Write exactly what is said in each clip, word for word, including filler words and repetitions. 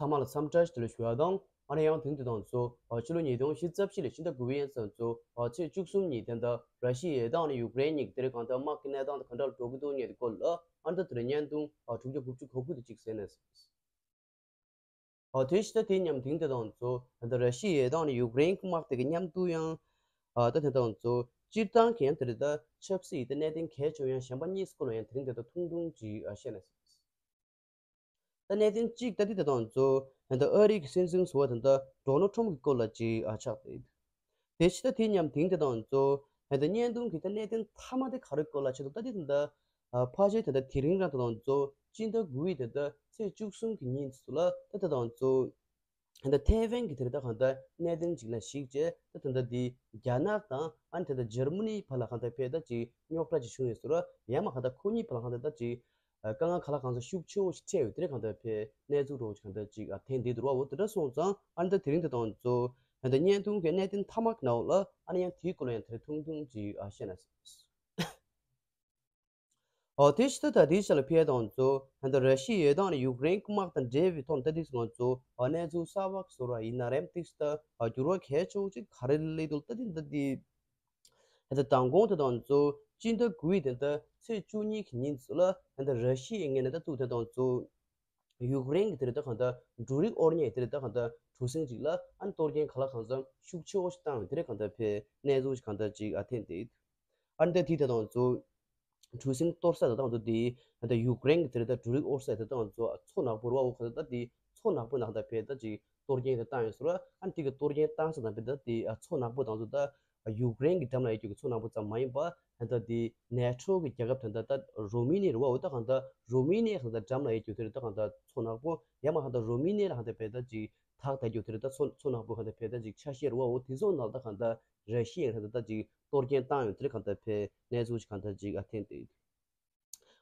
ཚང་མ་ལ་འཚམས་འདྲི་ཞུ་ལ་ཞུ་བ་དང་། ཨ་ནི་ཡང་དེང་དུས་དང་གཙོ་ཕྱི་ལོ་ཉིས་སྟོང་ཉི་ཤུ་རྩ་བཞི་ལོའི་ཕྱི་ཟླ་དགུ་པའི་ཡན་ཚོ་ཚེས་བཅུ་གསུམ་ཉིན་དེ་འདྲ་ར་ཤི་ཡའི་དང་ནི་ཡུཀ་རེན་གཉིས་ཀྱི་དེ་རིང་གང་ལྟར་དམག་གི་གནས་སྟངས་དེ་ག་འདྲ་འགྲོ་གི་འདུག་ཉེ་དུ་སྐོར་ལ་ཨ་འདྲ་དེ་རིང་བརྙན་ཐུང་དྲུག་བརྒྱ་དགུ་བཅུ་གོ་དགུ་དེ་གཅིག་གསན་ནས། ཨོ་དེ་ཕྱི་ཟླ་དེའི་མཉམ་དེང་དེ་དང་གཙོ་ད་ར་ཤི་ཡའི་དང་ནི་ཡུཀ་རེན་གྱི་དམག་དེ་གི་མཉམ་དུ་ཡང་ཨ་ད་དེ་དང་གཙོ་སྤྱིར་བཏང་གི་ཡང་དེ་རེད། ད་ཆབ་སྲིད་ཡི་ད་གནད་དོན་གལ་ཆེ་བ་ཡང་གཞན་པ་གཉིས་སྐོར་ལ་ཡང་དེ་རིང་དེ་ད་ཐུང་ཐུང་ཅིག་ཨ་བཤད་ནས། ད་གནད་དོན་གཅིག་ད་དེ་དེ་དང་གཙོ་ད་ཨ་རི་གི་སྲིད་འཛིན་ཟུར་པ་དེ་ད་ཌོ་ནལ་ཊམ་གི་སྐོར་ལ་ཅིག་ཨ་ཆགས་ཏེ། དེ་ཕྱི་ཟླ་དེའི་མཉམ་དེང་དེ་དང་གཙོ་ད་བརྙན་ཐུང་གི་ད་གནད་དོན་མཐའ་མ་དེ་ག་རེ་སྐོར་ལ་ཆེད་དུ་ད་དེ་ད་ཕལ་ཆེར་ད་དེ་རིང་རང་དེ་དང་གཙོ་སྤྱི་ཟླ་དགུ་པའི་དེ་ད་ཚེས་བཅུ་གསུམ་གི་ཉིན་ཚོ་ལ་ད་དེ་དང་གཙོ་ད་ཐའེ་ཝན་གྱི་དེ་རེད། ད་གང་ལྟར་གནད་དོན་ཅིག་ལ་གཞིགས་བྱས་ད་ད་ལྟ་འདི་རྒྱ་ནག་དང་ཨ་ནི་ད་ལྟ་འཇར་མ་ནི་བར་ལ་གང་ལྟར་ཕེ་ད་ཅིག་རྙོག་དྲ་ཅིག་བྱུང་ཡོད་ཟེར་བ། ཡང་མ་གང་ལྟར་ཁོ་གཉིས་བར་ལ་གང་ལྟར་ད་ཅིག་དཀའ་ངལ་ག་ལ་གང་ཚ་ཤུགས་ཆེ་བོ་ཞིག་འཕྲད་ཡོད། དེ་རེད། གང་ལྟར་ཕེ་གནས་ཚུལ་རོ་ཅིག་གང་ལྟར་ཅིག་ཨ་ཐེངས་འདི་འདུག་བ། འོ་དེ་འདྲ་སོང་ཙང་ཨ་ནི་ད་དེ་རིང་དེ་དང་གཙོ་ད་ལྟ་བརྙན་ཐུང་གི་གནད་དོན་མཐའ་མ་གི་ནང་ལ་ཨ་ནི་ཡང་དེའི་སྐོར་ལ་ཡང་དེ་རིང་ཐུང་ཐུང་ཅིག་ཨ་བཤད་ན། ཨོ་དེ་ཕྱི་ཟླ་ད་དེའི་ཆ་ལ་ཕེ་དང་གཙོ་ད་ལྟ་ར་ཤི་ཡའི་དང་ནི་ཡུཀ་རེན་གྱི་དམག་དང་འབྲེལ་བའི་ཐོག་ད་དེ་ང་ཚོ་ཨ་གནས་ཚུལ་གསར་པ་བཟོ་ར་ཡིན་ན་རེམ་དེ་ཕྱི་ཟླ་ཨ་འགྱུར་བ་གལ་ཆེ་བོ་ཅིག་ག་རེ་སླེབས་འདུག་ད་དེ་ད་དེ་ད་ལྟ་མདང་དགོང་དེ་དང་གཙོ་སྤྱི་ཟླ་དགུ་པའི་དེ་ད་ཚེས་བཅུ་གཉིས་ཀྱི་ཉིན་ཚོ་ལ་ད་ལྟ་ར་ཤི་ཡའི་ངོས་ནས་ད་ཐུག་དེ་དང་གཙོ་ཡུཀ་རེན་གྱི་དེ་རེད། ད་གང་ལྟར་འབྲུ་རིགས་དབོར་མཁན་དེ་རེད། ད་གང་ལྟར་གྲུ་གཟིངས་ཅིག་ལ་ཨ་ནི་གཏོར་སྐྱོན་ག་ལ་གང་འཚམ་ཤུགས་ཆེ་བོ་ཞིག་བཏང་བའི་དེ་རེད། གང་ལྟར་ཕེ་གནས་ཚུལ་ཞིག་གང་ལྟར་ཅིག་ཨ་ཐེངས་དེ་ཨ་ནི་ད་དེ་དེ་དང་གཙོ་གྲུ་གཟིངས་གཏོར་ས་དང་ད་གང་ལྟར་དེ་ད་ལྟ་ཡུཀ་རེན་གྱི་དེ་རེད། ད་འབྲུ་རིགས་དབོར་ས་དེ་དང་གཙོ་མཚོ་ནག་པོ་རེད་བ། འོ་གང་ལྟར་ད་དེ་མཚོ་ནག་པོ་ནང་ད་ཕེ་ད་ཅིག་གཏོར་སྐྱོན་དེ་བཏང་ཡོད་ཟེར་བ། ཨ་ནི་དེ་གི་གཏོར་སྐྱོན་བཏང་ས་དང་ཕེ་ད་དེ་ཨ་མཚོ་ནག་པོ་དང་གཙོ་ད་ཡུཀ་རེན་གྱི་འགྲམ་ལ་ཡོད་རྒྱུ་གི་མཚོ་ནག་པོ་ཙམ་མ་ཡིན་པ། ད་ལྟ་དེ་ནེ་ཊོ་གི་རྒྱལ་ཁབ་དེ་འདྲ་ད་རོ་མི་ནི་རེད་བ། འོ་ད་གང་ལྟར་རོ་མི་ནི་གང་ལྟར་འགྲམ་ལ་ཡོད་རྒྱུ་དེ་རེད། ད་གང་ལྟར་མཚོ་ནག་པོ་ཡང་མ་གང་ལྟར་རོ་མི་ནི་ལ་གང་ལྟར་ཕེ་ད་ཅིག་ཐག་ད་རྒྱུ་དེ་རེད། ད་མཚོ་མཚོ་ནག་པོ་གང་ལྟར་ཕེ་ད་ཅིག་ཆ་ཤས་རེད་བ། འོ་དེ་ཚོ་ནང་ད་གང་ལྟར་ར་ཤི་ཡའི་གང་ལྟར་ད་ཅིག་གཏོར་སྐྱོན་བཏང་ཡོད་དེ་རེད། གང་ལྟར་ཕེ་གནས་ཚུལ་ཞིག་གང་ལྟར་ཅིག་ཨ་ཐེངས་དེ།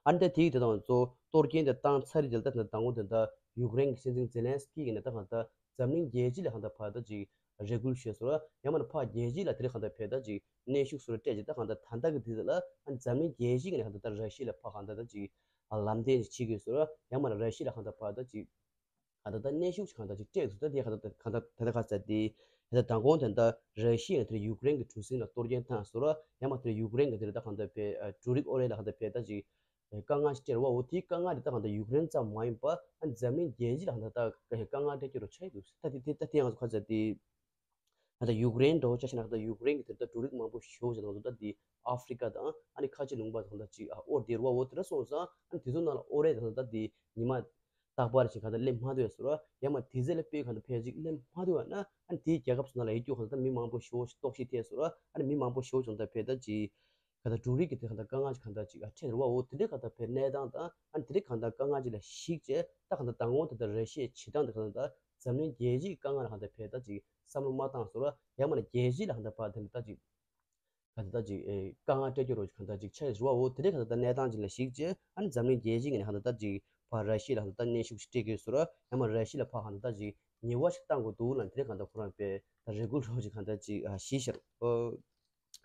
ཨ་ནི་ད་དེའི་དེ་དང་གཙོ་གཏོར་སྐྱོན་དེ་བཏང་ཚར་རྗེས་ད་ད་ལྟ་མདང་དགོང་དེ་ད་ཡུཀ་རེན་གྱི་སྲིད་འཛིན་ཛེ་ལན་སི་ཀི་གིས་ནས་ད་གང་ལྟར་འཛམ་གླིང་རྒྱལ་སྤྱི་ལ་གང་ལྟར་ཕར་ད་ཅིག་རེ་སྐུལ་ཞུས་སོང་། ཡང་མིན་ཕར་རྒྱལ་སྤྱི་ལ་དེ་རིང་གང་ལྟར་ཕར་ད་ཅིག་གནོན་ཤུགས་སོགས་སྤྲད་རྗེས་ད་གང་ལྟར་ད་ལྟ་གི་དུས་ཚོད་ལ་ཨ་ནི་འཛམ་གླིང་རྒྱལ་སྤྱི་གིས་ནས་གང་ལྟར་ད་ར་ཤི་ཡ་ལ་ཕར་གང་ལྟར་ད་ཅིག་ལམ་སྟོན་ཞིག་བྱེད་དགོས་སོང་། ཡང་མིན་ར་ཤི་ཡ་ལ་གང་ལྟར་ཕར་ད་ཅིག་གང་ལྟར་ད་གནོན་ཤུགས་ཀྱི་གང་ལྟར་ཅིག་སྤྲད་འདུག་ད་དེ་གང་ལྟར་གང་ལྟར་ད་ལྟ་ག་ཚད་དེ་ད་ལྟ་མདང་དགོང་དེ་འདྲ་ར་ཤི་ཡ་དེར་ཡུཀ་རེན་གྱི་གྲུ་གཟིངས་ལ་གཏོར་སྐྱོན་བཏང་སོང་། ཡང་མ་དེར་ཡུཀ་རེན་གྱི་དེ་ད་གང་ལྟར་ཕར་འབྲུ་རིགས་དབོར་ཡ་ལ་གང་ལྟར་ཕར་ད་ཅིག་དཀའ་ངལ་ཞིག་སྤྲད་རེད་བ། འོ་དེའི་དཀའ་ངལ་དེ་ད་གང་ལྟར་ཡུཀ་རེན་ཙམ་མ་ཡིན་པ་ཨ་འཛམ་གླིང་རྒྱལ་སྤྱི་ལ་གང་ལྟར་ད་དཀའ་ངལ་སྤྲད་ཀྱི་རོ་ཆགས་འདུག་ད་དེ་དེ་ད་དེ་ང་ཚོ་ག་ཚད་དེ་ད་ལྟ་ཡུཀ་རེན་འདྲ་བོ་ཆ་བཞག་ན་གང་ལྟར་ཡུཀ་རེན་གྱི་དེ་ད་འབྲུ་རིགས་མང་པོ་ཞེ་པོ་ཅིག་ད་གང་ལྟར་ད་དེ་ཨ་ཧྥི་རི་ཀ་དང་ཨ་ནི་ཁ་ཆེ་ལུང་པ་གང་ལྟར་ཅིག་ཨ་དབོར་བསྡད་རེད་བ། འོ་དེ་འདྲ་སོང་ཙང་ཨ་ནི་དེ་ཚོ་ནང་ལ་དབོར་ཡ་དེ་གང་ལྟར་ད་དེ་ཉི་མ་རྟག་པར་ཞིག་གང་ལྟར་སླེབས་མ་ཐུབ་ཡ་ཟེར་བ། ཡང་མ་དེ་ཚོ་ལ་དཔེ་གང་ལྟར་ཕལ་ཆེར་སླེབས་མ་ཐུབ་ཡ་ན་ཨ་ནི་དེའི་རྒྱལ་ཁབ་སོགས་ནང་ལ་ཡོད་རྒྱུ་གང་ལྟར་མི་མང་པོ་ཞེ་པོ་ཞིག་ལྟོགས་ཤི་ཐེབས་སོང་ར། ཨ་ནི་མི་མང་པོ་ཞེ་པོ་ཅིག་ད་ཕལ་ཆེར་ཅིག་གང་ལྟར་འབྲུ་རིགས་ཀྱི་དེ་གང་ལྟར་དཀའ་ངལ་ཅིག་གང་ལྟར་ཅིག་ཨ་འཕྲད་རེད་བ། འོ་དེ་འདྲའི་གང་ལྟར་ཕར་གནས་སྟངས་དང་ཨ་ནི་དེ་འདྲའི་གང་ལྟར་དཀའ་ངལ་ཅིག་ལ་གཞིགས་བྱས་ད་གང་ལྟར་མདང་དགོང་དེ་ལྟར་ར་ཤི་ཡའི་བྱེད་སྟངས་དེ་གང་ལྟར་འཛམ་གླིང་རྒྱལ་སྤྱིའི་དཀའ་ངལ་ལ་གང་ལྟར་ཕར་ད་ཅིག་བསམ་བློ་མ་བཏང་སོང་ར། ཡང་མ་ན་རྒྱལ་སྤྱི་ལ་གང་ལྟར་ཕར་དེ་འདྲ་ད་ཅིག་གང་ལྟར་ད་ཅིག་ཨེ་དཀའ་ངལ་སྤྲད་རྒྱུ་རོ་ཅིག་གང་ལྟར་ཅིག་ཆགས་ཡོད་རེད་བ། འོ་དེ་འདྲའི་གང་ལྟར་ད་གནས་སྟངས་ཅིག་ལ་གཞིགས་བྱས་ཨ་ནི་འཛམ་གླིང་རྒྱལ་སྤྱི་ངོས་ནས་གང་ལྟར་ད་ཅིག་ཕར་ར་ཤི་ཡ་ལ་གང་ལྟར་ད་གནོན་ཤུགས་ཤིག་སྤྲད་ཀྱི་ཡོད་ཟེར་ར། ཡང་མ་ར་ཤི་ཡ་ལ་ཕར་གང་ལྟར་ད་ཅིག་ཉེས་པ་ཞིག་བཏང་དགོས་འདུག་ལབ་དེ་འདྲའི་གང་ལྟར་ཁོ་རང་པས་ད་རེ་སྐུལ་རོ་ཅིག་གང་ལྟར་ཅིག་ཨ་ཞུས་ཤག་ཨོ།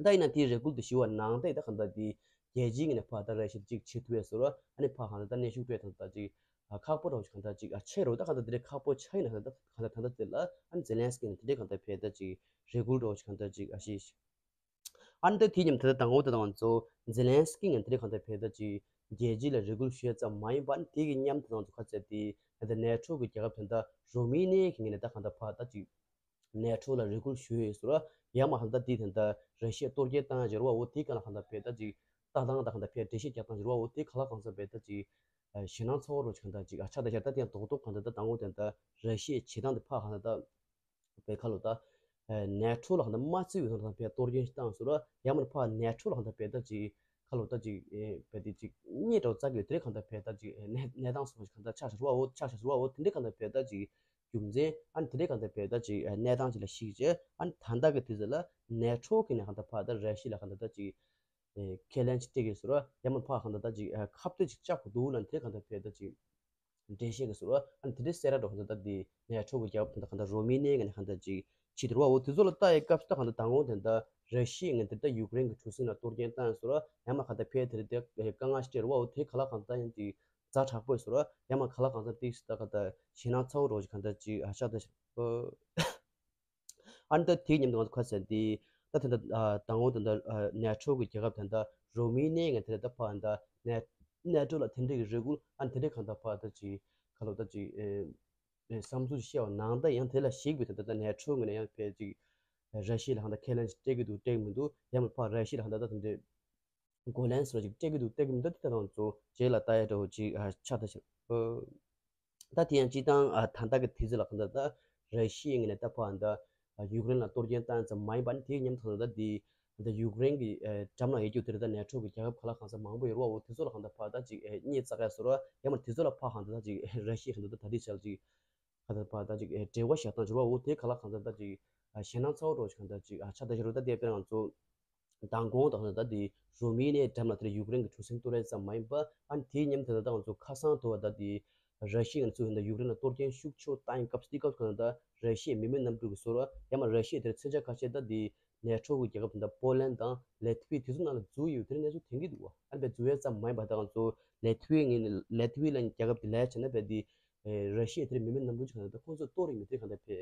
ད་ཡིན་ན་དེའི་རེ་སྐུལ་དེ་ཞུ་བ་ནང་བཞིན་ད་གང་ལྟར་དེ་རྒྱལ་སྤྱིའི་ངོས་ནས་ཕར་ད་ར་ཤི་ཡ་ཅིག་བྱེད་ཐུབ་པས་ཟེར་ར། ཨ་ནི་ཕར་གང་ལྟར་ད་གནོན་ཤུགས་སྤྲད་ཐང་ད་ཅིག་ཨ་ཁག་པོ་རོ་ཅིག་གང་ལྟར་ཅིག་ཨ་ཆེ་རོ། ད་གང་ལྟར་དེ་འདྲའི་ཁག་པོ་ཆགས་ཡིན་ན་གང་ལྟར་གང་ལྟར་ད་ལྟ་དེ་ལ་ཨ་ནི་ཛེ་ལན་སི་ཀི་ནས་དེ་འདྲའི་གང་ལྟར་ཕར་ད་ཅིག་རེ་སྐུལ་རོ་ཅིག་གང་ལྟར་ཅིག་ཨ་ཞུས། ཨ་ནི་ད་དེ་མཉམ་དེ་ད་དང་པོ་དེ་དང་ཚོ་ཛེ་ལན་སི་ཀི་ངས་དེ་རིང་གང་ལྟར་ཕར་ད་ཅིག་རྒྱལ་སྤྱི་ལ་རེ་སྐུལ་ཞུ་ཡ་ཙམ་མ་ཡིན་པ། ཨ་ནི་དེ་གི་མཉམ་དུ་དང་ཚོ་ག་ཚད་དེ་ད་ནེ་ཊོ་གི་རྒྱལ་ཁབ་དེ་ད་རོ་མི་ནི་ཡའི་གི་ངོས་ནས་ད་གང་ལྟར་ཕར་ད་ཅིག་ནེ་ཊོ་ལ་རེ་སྐུལ་ཞུ་ཡོད་ཟེར་བ། ཡང་མ་གང་ལྟར་དེ་དེ་ད་ར་ཤི་ཡ་གཏོར་སྐྱོན་བཏང་ཡ་ཟེར་བ། འོ་དེ་གང་ལ་གང་ལྟར་ཕར་ད་ཅིག་ལྟ་སྟངས་ད་གང་ལྟར་ཕར་འགྲེལ་བཤད་རྒྱག་སྟངས་ཟེར་བ། འོ་དེ་གང་ལ་གང་འཚམ་ཕར་ད་ཅིག་ཞེད་སྣང་ཚ་བོ་རོ་ཅིག་གང་ལྟར་ཅིག་ཨ་ཆགས་ད་ཤར། ད་དེ་ཡང་རྡོག་རྡོག་གང་ལྟར་ད་དང་པོ་དེ་ད་ར་ཤི་ཡའི་བྱེད་སྟངས་དེ་ཕར་གང་ལྟར་ད། པའི་ཁ་ལོ་ད། ནེ་ཊོ་ལ་གང་ལྟར་མ་བརྩི་བའི་ཐོག་ནས་ཕར་གཏོར་སྐྱོན་ཞིག་བཏང་ཟེར་བ། ཡང་མིན་ཕར་ནེ་ཊོ་ལ་གང་ལྟར་ཕར་ད་ཅིག་ཁ་ལོ་ད་ཅིག་ཨེ་བར་དེ་ཅིག་གཉིད་འདྲ་བོ་བཙག་གི་ཡོད། དེ་རིང་གང་ལྟར་ཕར་ད་ཅིག་ཨེ་གནས་གནས་སྟངས་སོགས་ཅིག་གང་ལྟར་ཆགས་ཤག་ཟེར་བ། འོ་ཆགས་ཤག་ཟེར་བ། འོ་དེ་འདྲའི་གང་ལྟར་ཕར་ད་ཅིག་རྒྱུ་མཚན། ཨ་ནི་དེ་འདྲའི་གང་ལྟར་ཕར་ད་ཅིག་ཨེ་གནས་སྟངས་ཅིག་ལ་གཞིགས་བྱས། ཨ་ནི་ད་ལྟ་གི་དུས་ཚོད་ལ་ནེ་ཊོ་གི་ནས་གང་ལྟར་ཕར་ད་ར་ཤི་ཡ་ལ་གང་ལྟར་ད་ཅིག་ཨེ་ཁས་ལེན་ཅིག་སྤྲད་ཀྱི་ཡོད་ཟེར་བ། ཡང་མིན་ཕར་གང་ལྟར་ད་ཅིག་ཨེ་ཁ་གཏད་ཅིག་བཅག་དགོས་འདུག་ལབ་དེ་གང་ལྟར་ཕར་ད་ཅིག་འགྲེལ་བཤད་ཀྱི་ཟེར་བ། ཨ་ནི་དེ་འདྲའི་གསལ་བསྒྲགས་འདྲ་བོ་ད་ལྟ་དེ་ནེ་ཊོ་གི་རྒྱལ་ཁབ་དེ་འདྲ་གང་ལྟར་རོ་མི་ནི་ཡའི་ངོས་ནས་གང་ལྟར་ཅིག་བྱེད་དེ་རེད་བ། འོ་དེ་ཚོ་ལ་ལྟ་ཡའི་སྐབས་སུ་ད་གང་ལྟར་དང་པོ་དེ་འདྲ་ར་ཤི་ཡའི་ངོས་དེ་འདྲ་ཡུཀ་རེན་གྱི་གྲུ་གཟིངས་ལ་གཏོར་སྐྱོན་བཏང་ཡོད་ཟེར་བ། ཡང་མིན་གང་ལྟར་ཕར་དེ་འདྲ་དེ་དཀའ་ངལ་ཞིག་སྤྲད་རེད་བ། འོ་དེ་གང་ལ་གང་ལྟར་ཡང་དེ་ ཛ་དྲག་པོ་ཡིན་ཟེར་བ། ཡང་མ་ག་ལ་གང་འཚམ་ཏིག་ད་ག་ད་ཞེད་སྣང་ཚ་བོ་རོ་ཅིག་གང་ད་ཅིག་ཨ་ཆགས་ད་ཤག་ཨ་ནི་ད་དེའི་མཉམ་དུ་ང་ཚོ་ཁ་ཟེར་དེ་ད་དེ་འདྲ་དང་པོ་དེ་འདྲ་ནེ་ཊོ་གི་རྒྱལ་ཁབ་དེ་འདྲ་རོ་མི་ནི་ཡ་ང་དེ་འདྲ་ད་ཕ་འདྲ་ནེ་ཊོ་ལ་དེ་འདྲ་གི་རེ་སྐུལ་ཨ་ནི་དེ་འདྲ་གང་ད་ཕ་ད་ཅིག་ག་ལོ་ད་ཅིག་བསམ་ཚུལ་བཤད་པ་ནང་ད་ཡང་དེ་ལ་ཞིག་པའི་དེ་འདྲ་ད་ནེ་ཊོ་ངོས་ནས་ཡང་ཕལ་ཅིག་ར་ཤི་ཡ་ལ་གང་ད་ཁས་ལེན་ཞིག་སྤྲད་ཀྱི་འདུག་སྤྲད་ཀྱི་མི་འདུག་ཡང་མ་ཕ་ར་ཤི་ཡ་ལ་གང་ད་ད་དེ་འདྲ། གོ་ལན་སོགས་ཅིག་སྤྲད་ཀྱི་འདུག་སྤྲད་ཀྱི་མི་འདུག་དེ་དང་ཚོ་རྗེས་ལ་ལྟ་ཡ་འདྲ་བོ་ཅིག་ཨ་ཆགས་ད་ཤག་ད་དེ་ཡང་སྤྱི་བཏང་ཨ་ད་ལྟ་གི་དུས་ཚོད་ལ་གང་ལྟར་ད་ར་ཤི་ཡའི་ངོས་ནས་ད་ཕར་ད་ཡུཀ་རེན་ལ་གཏོར་སྐྱོན་བཏང་ཙམ་མ་ཡིན་པ་ནི་དེའི་མཉམ་དུ་ད་དེ་ད་ཡུཀ་རེན་གྱི་ཨ་འགྲམ་ལ་ཡོད་རྒྱུ་དེ་རེད། ད་ནེ་ཊོ་གི་རྒྱལ་ཁབ་ག་ལ་གང་ས་མང་པོ་ཡོད་རེད་བ། འོ་དེ་ཚོ་ལ་གང་ལྟར་ཕར་ད་ཅིག་ཨ་གཉིད་བཙག་ཡ་བཟོ་འདྲ་ཡང་མ་དེ་ཚོ་ལ་ཕར་གང་ལྟར་ད་ཅིག་ཨ་ར་ཤི་ཡ་གང་ལྟར་ད་ད་དེ་ཆ་ལ་ཅིག་ག་ད་པ་ད་ཅིག་འབྲེལ་བ་བཞག་སྟངས་བྱེད་རོགས། འོ་དེ་ག་ལ་གང་འཚམ་ད་ཅིག་ཞེད་སྣང་ཚ་བོ་འདྲ་ཞིག་གང་ད་ཅིག་ཆགས་བསྡད་ཤག་རོ། ད་དེ་དཔེར་ང་ཚོ་མདང་དགོང་དང་ད་དེ་རོ་མི་ནི་ཡའི་འགྲམ་ལ་དེ་ཡུཀ་རེན་གྱི་གྲུ་གཟིངས་གཏོར་ཡ་ཙམ་མ་ཡིན་པ། ཨ་ནི་དེའི་མཉམ་དེ་ད་ང་ཚོ་ཁ་སང་དུ་བ་ད་དེ་ར་ཤི་ཡ་ང་ཚོ་ད་ཡུཀ་རེན་ལ་གཏོར་སྐྱོན་ཤུགས་ཆེ་བཏང་ཡ་སྐབས་དེ་སྐབས་གང་ད་ར་ཤི་ཡའི་མི་མེད་གནམ་གྲུ་གི་བཟོ་འདྲ་ཡང་མ་ར་ཤི་ཡ་དེར་མཚོན་ཆ་ཁ་ཤས་ད་དེ་ནེ་ཊོ་གི་རྒྱལ་ཁབ་དེ་ད་པོ་ལན་དང་ལེ་ཐི་བི་དེ་ཚོ་ནང་ལ་འཛུལ་ཡོད་དེ་གནས་ཚུལ་ཐོན་གྱི་འདུག་བ། ཨ་ནི་བས་འཛུལ་ཡ་ཙམ་མ་ཡིན་པ་ད་ང་ཚོ་ལེ་ཐི་བི་ངོས་ནས་ལེ་ཐི་བི་ལ་རྒྱལ་ཁབ་དེ་ལས་བྱས་ན་བས་དེ། ཨེ་ར་ཤི་ཡ་དེར་མི་མེད་གནམ་གྲུ་ཅིག་གང་ལྟར་ཁོང་ཚོས་གཏོར་ཡིན་མི་དེ་གང་ལྟར་ཕེ།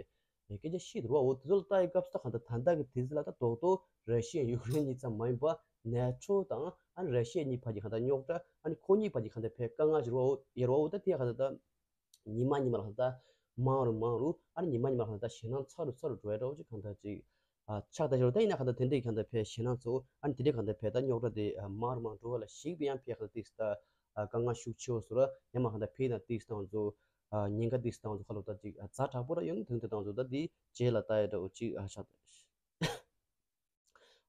ཨེ་སྐད་ཆ་བཤད་འདུག་བ། འོ་དེ་ཚོ་ལ་ལྟ་ཡི་སྐབས་སུ་ད་གང་ལྟར་ད་ལྟ་གི་དུས་ཚོད་ལ་ད་རྡོག་རྡོག་ར་ཤི་ཡ་ཡུཀ་རེན་གཉིས་ཙམ་མ་ཡིན་པ་ནེ་ཊོ་དང་ཨ་ནི་ར་ཤི་ཡ་གཉིས་བར་གྱི་གང་ལྟར་རྙོག་དྲ་ཨ་ནི་ཁོ་གཉིས་བར་གྱི་གང་ལྟར་ཕེ་དཀའ་ངལ་ཅིག་རེད་བ། ཡོད་རེད་བ། འོ་ད་དེ་གང་ལྟར་ད་ཉི་མ་ཉི་མ་ལ་གང་ལྟར་མང་རུ་མང་རུ་ཨ་ནི་ཉི་མ་ཉི་མ་ལ་གང་ལྟར་ཞེད་སྣང་ཚ་རུ་ཚ་རུ་འགྲོ་ཡ་འདྲ་བོ་ཅིག་གང་ལྟར་ཅིག་ཨ་ཆགས་ད་ཤག་ད་ཡིན་ན་གང་ལྟར་དེ་འདྲའི་གང་ལྟར་ཕེ་ཞེད་སྣང་ཚ་བོ་ཨ་ནི་དེ་འདྲའི་གང་ལྟར་ཕེ་ད་རྙོག་དྲ་དེ་ཨ་མང་རུ་མང་འགྲོ་བ་ལ་གཞིགས་པའི་ཡང་ཕེ་གང་ལྟར་ཏིག་ད་ཨ་དཀའ་ངལ་ཤུགས་ཆེ་བོ་བཟོ་འདྲ་ཡང་མ་གང་ལྟར་ཕེ་ན་ཏིག་ད་ང་ཚོ་ཨ་ཉེན་ཁ་ཏིག་ད་ང་ཚོ་ཁ་ལོ་ད་ཅིག་ཨ་ཛ་དྲག་པོ་ར་ཡོང་གི་དོན་དེ་ད་ང་ཚོ་ད་དེ་རྗེས་ལ་ལྟ་ཡ་འདྲ་བོ་ཅིག་ཨ་ཆགས་ད།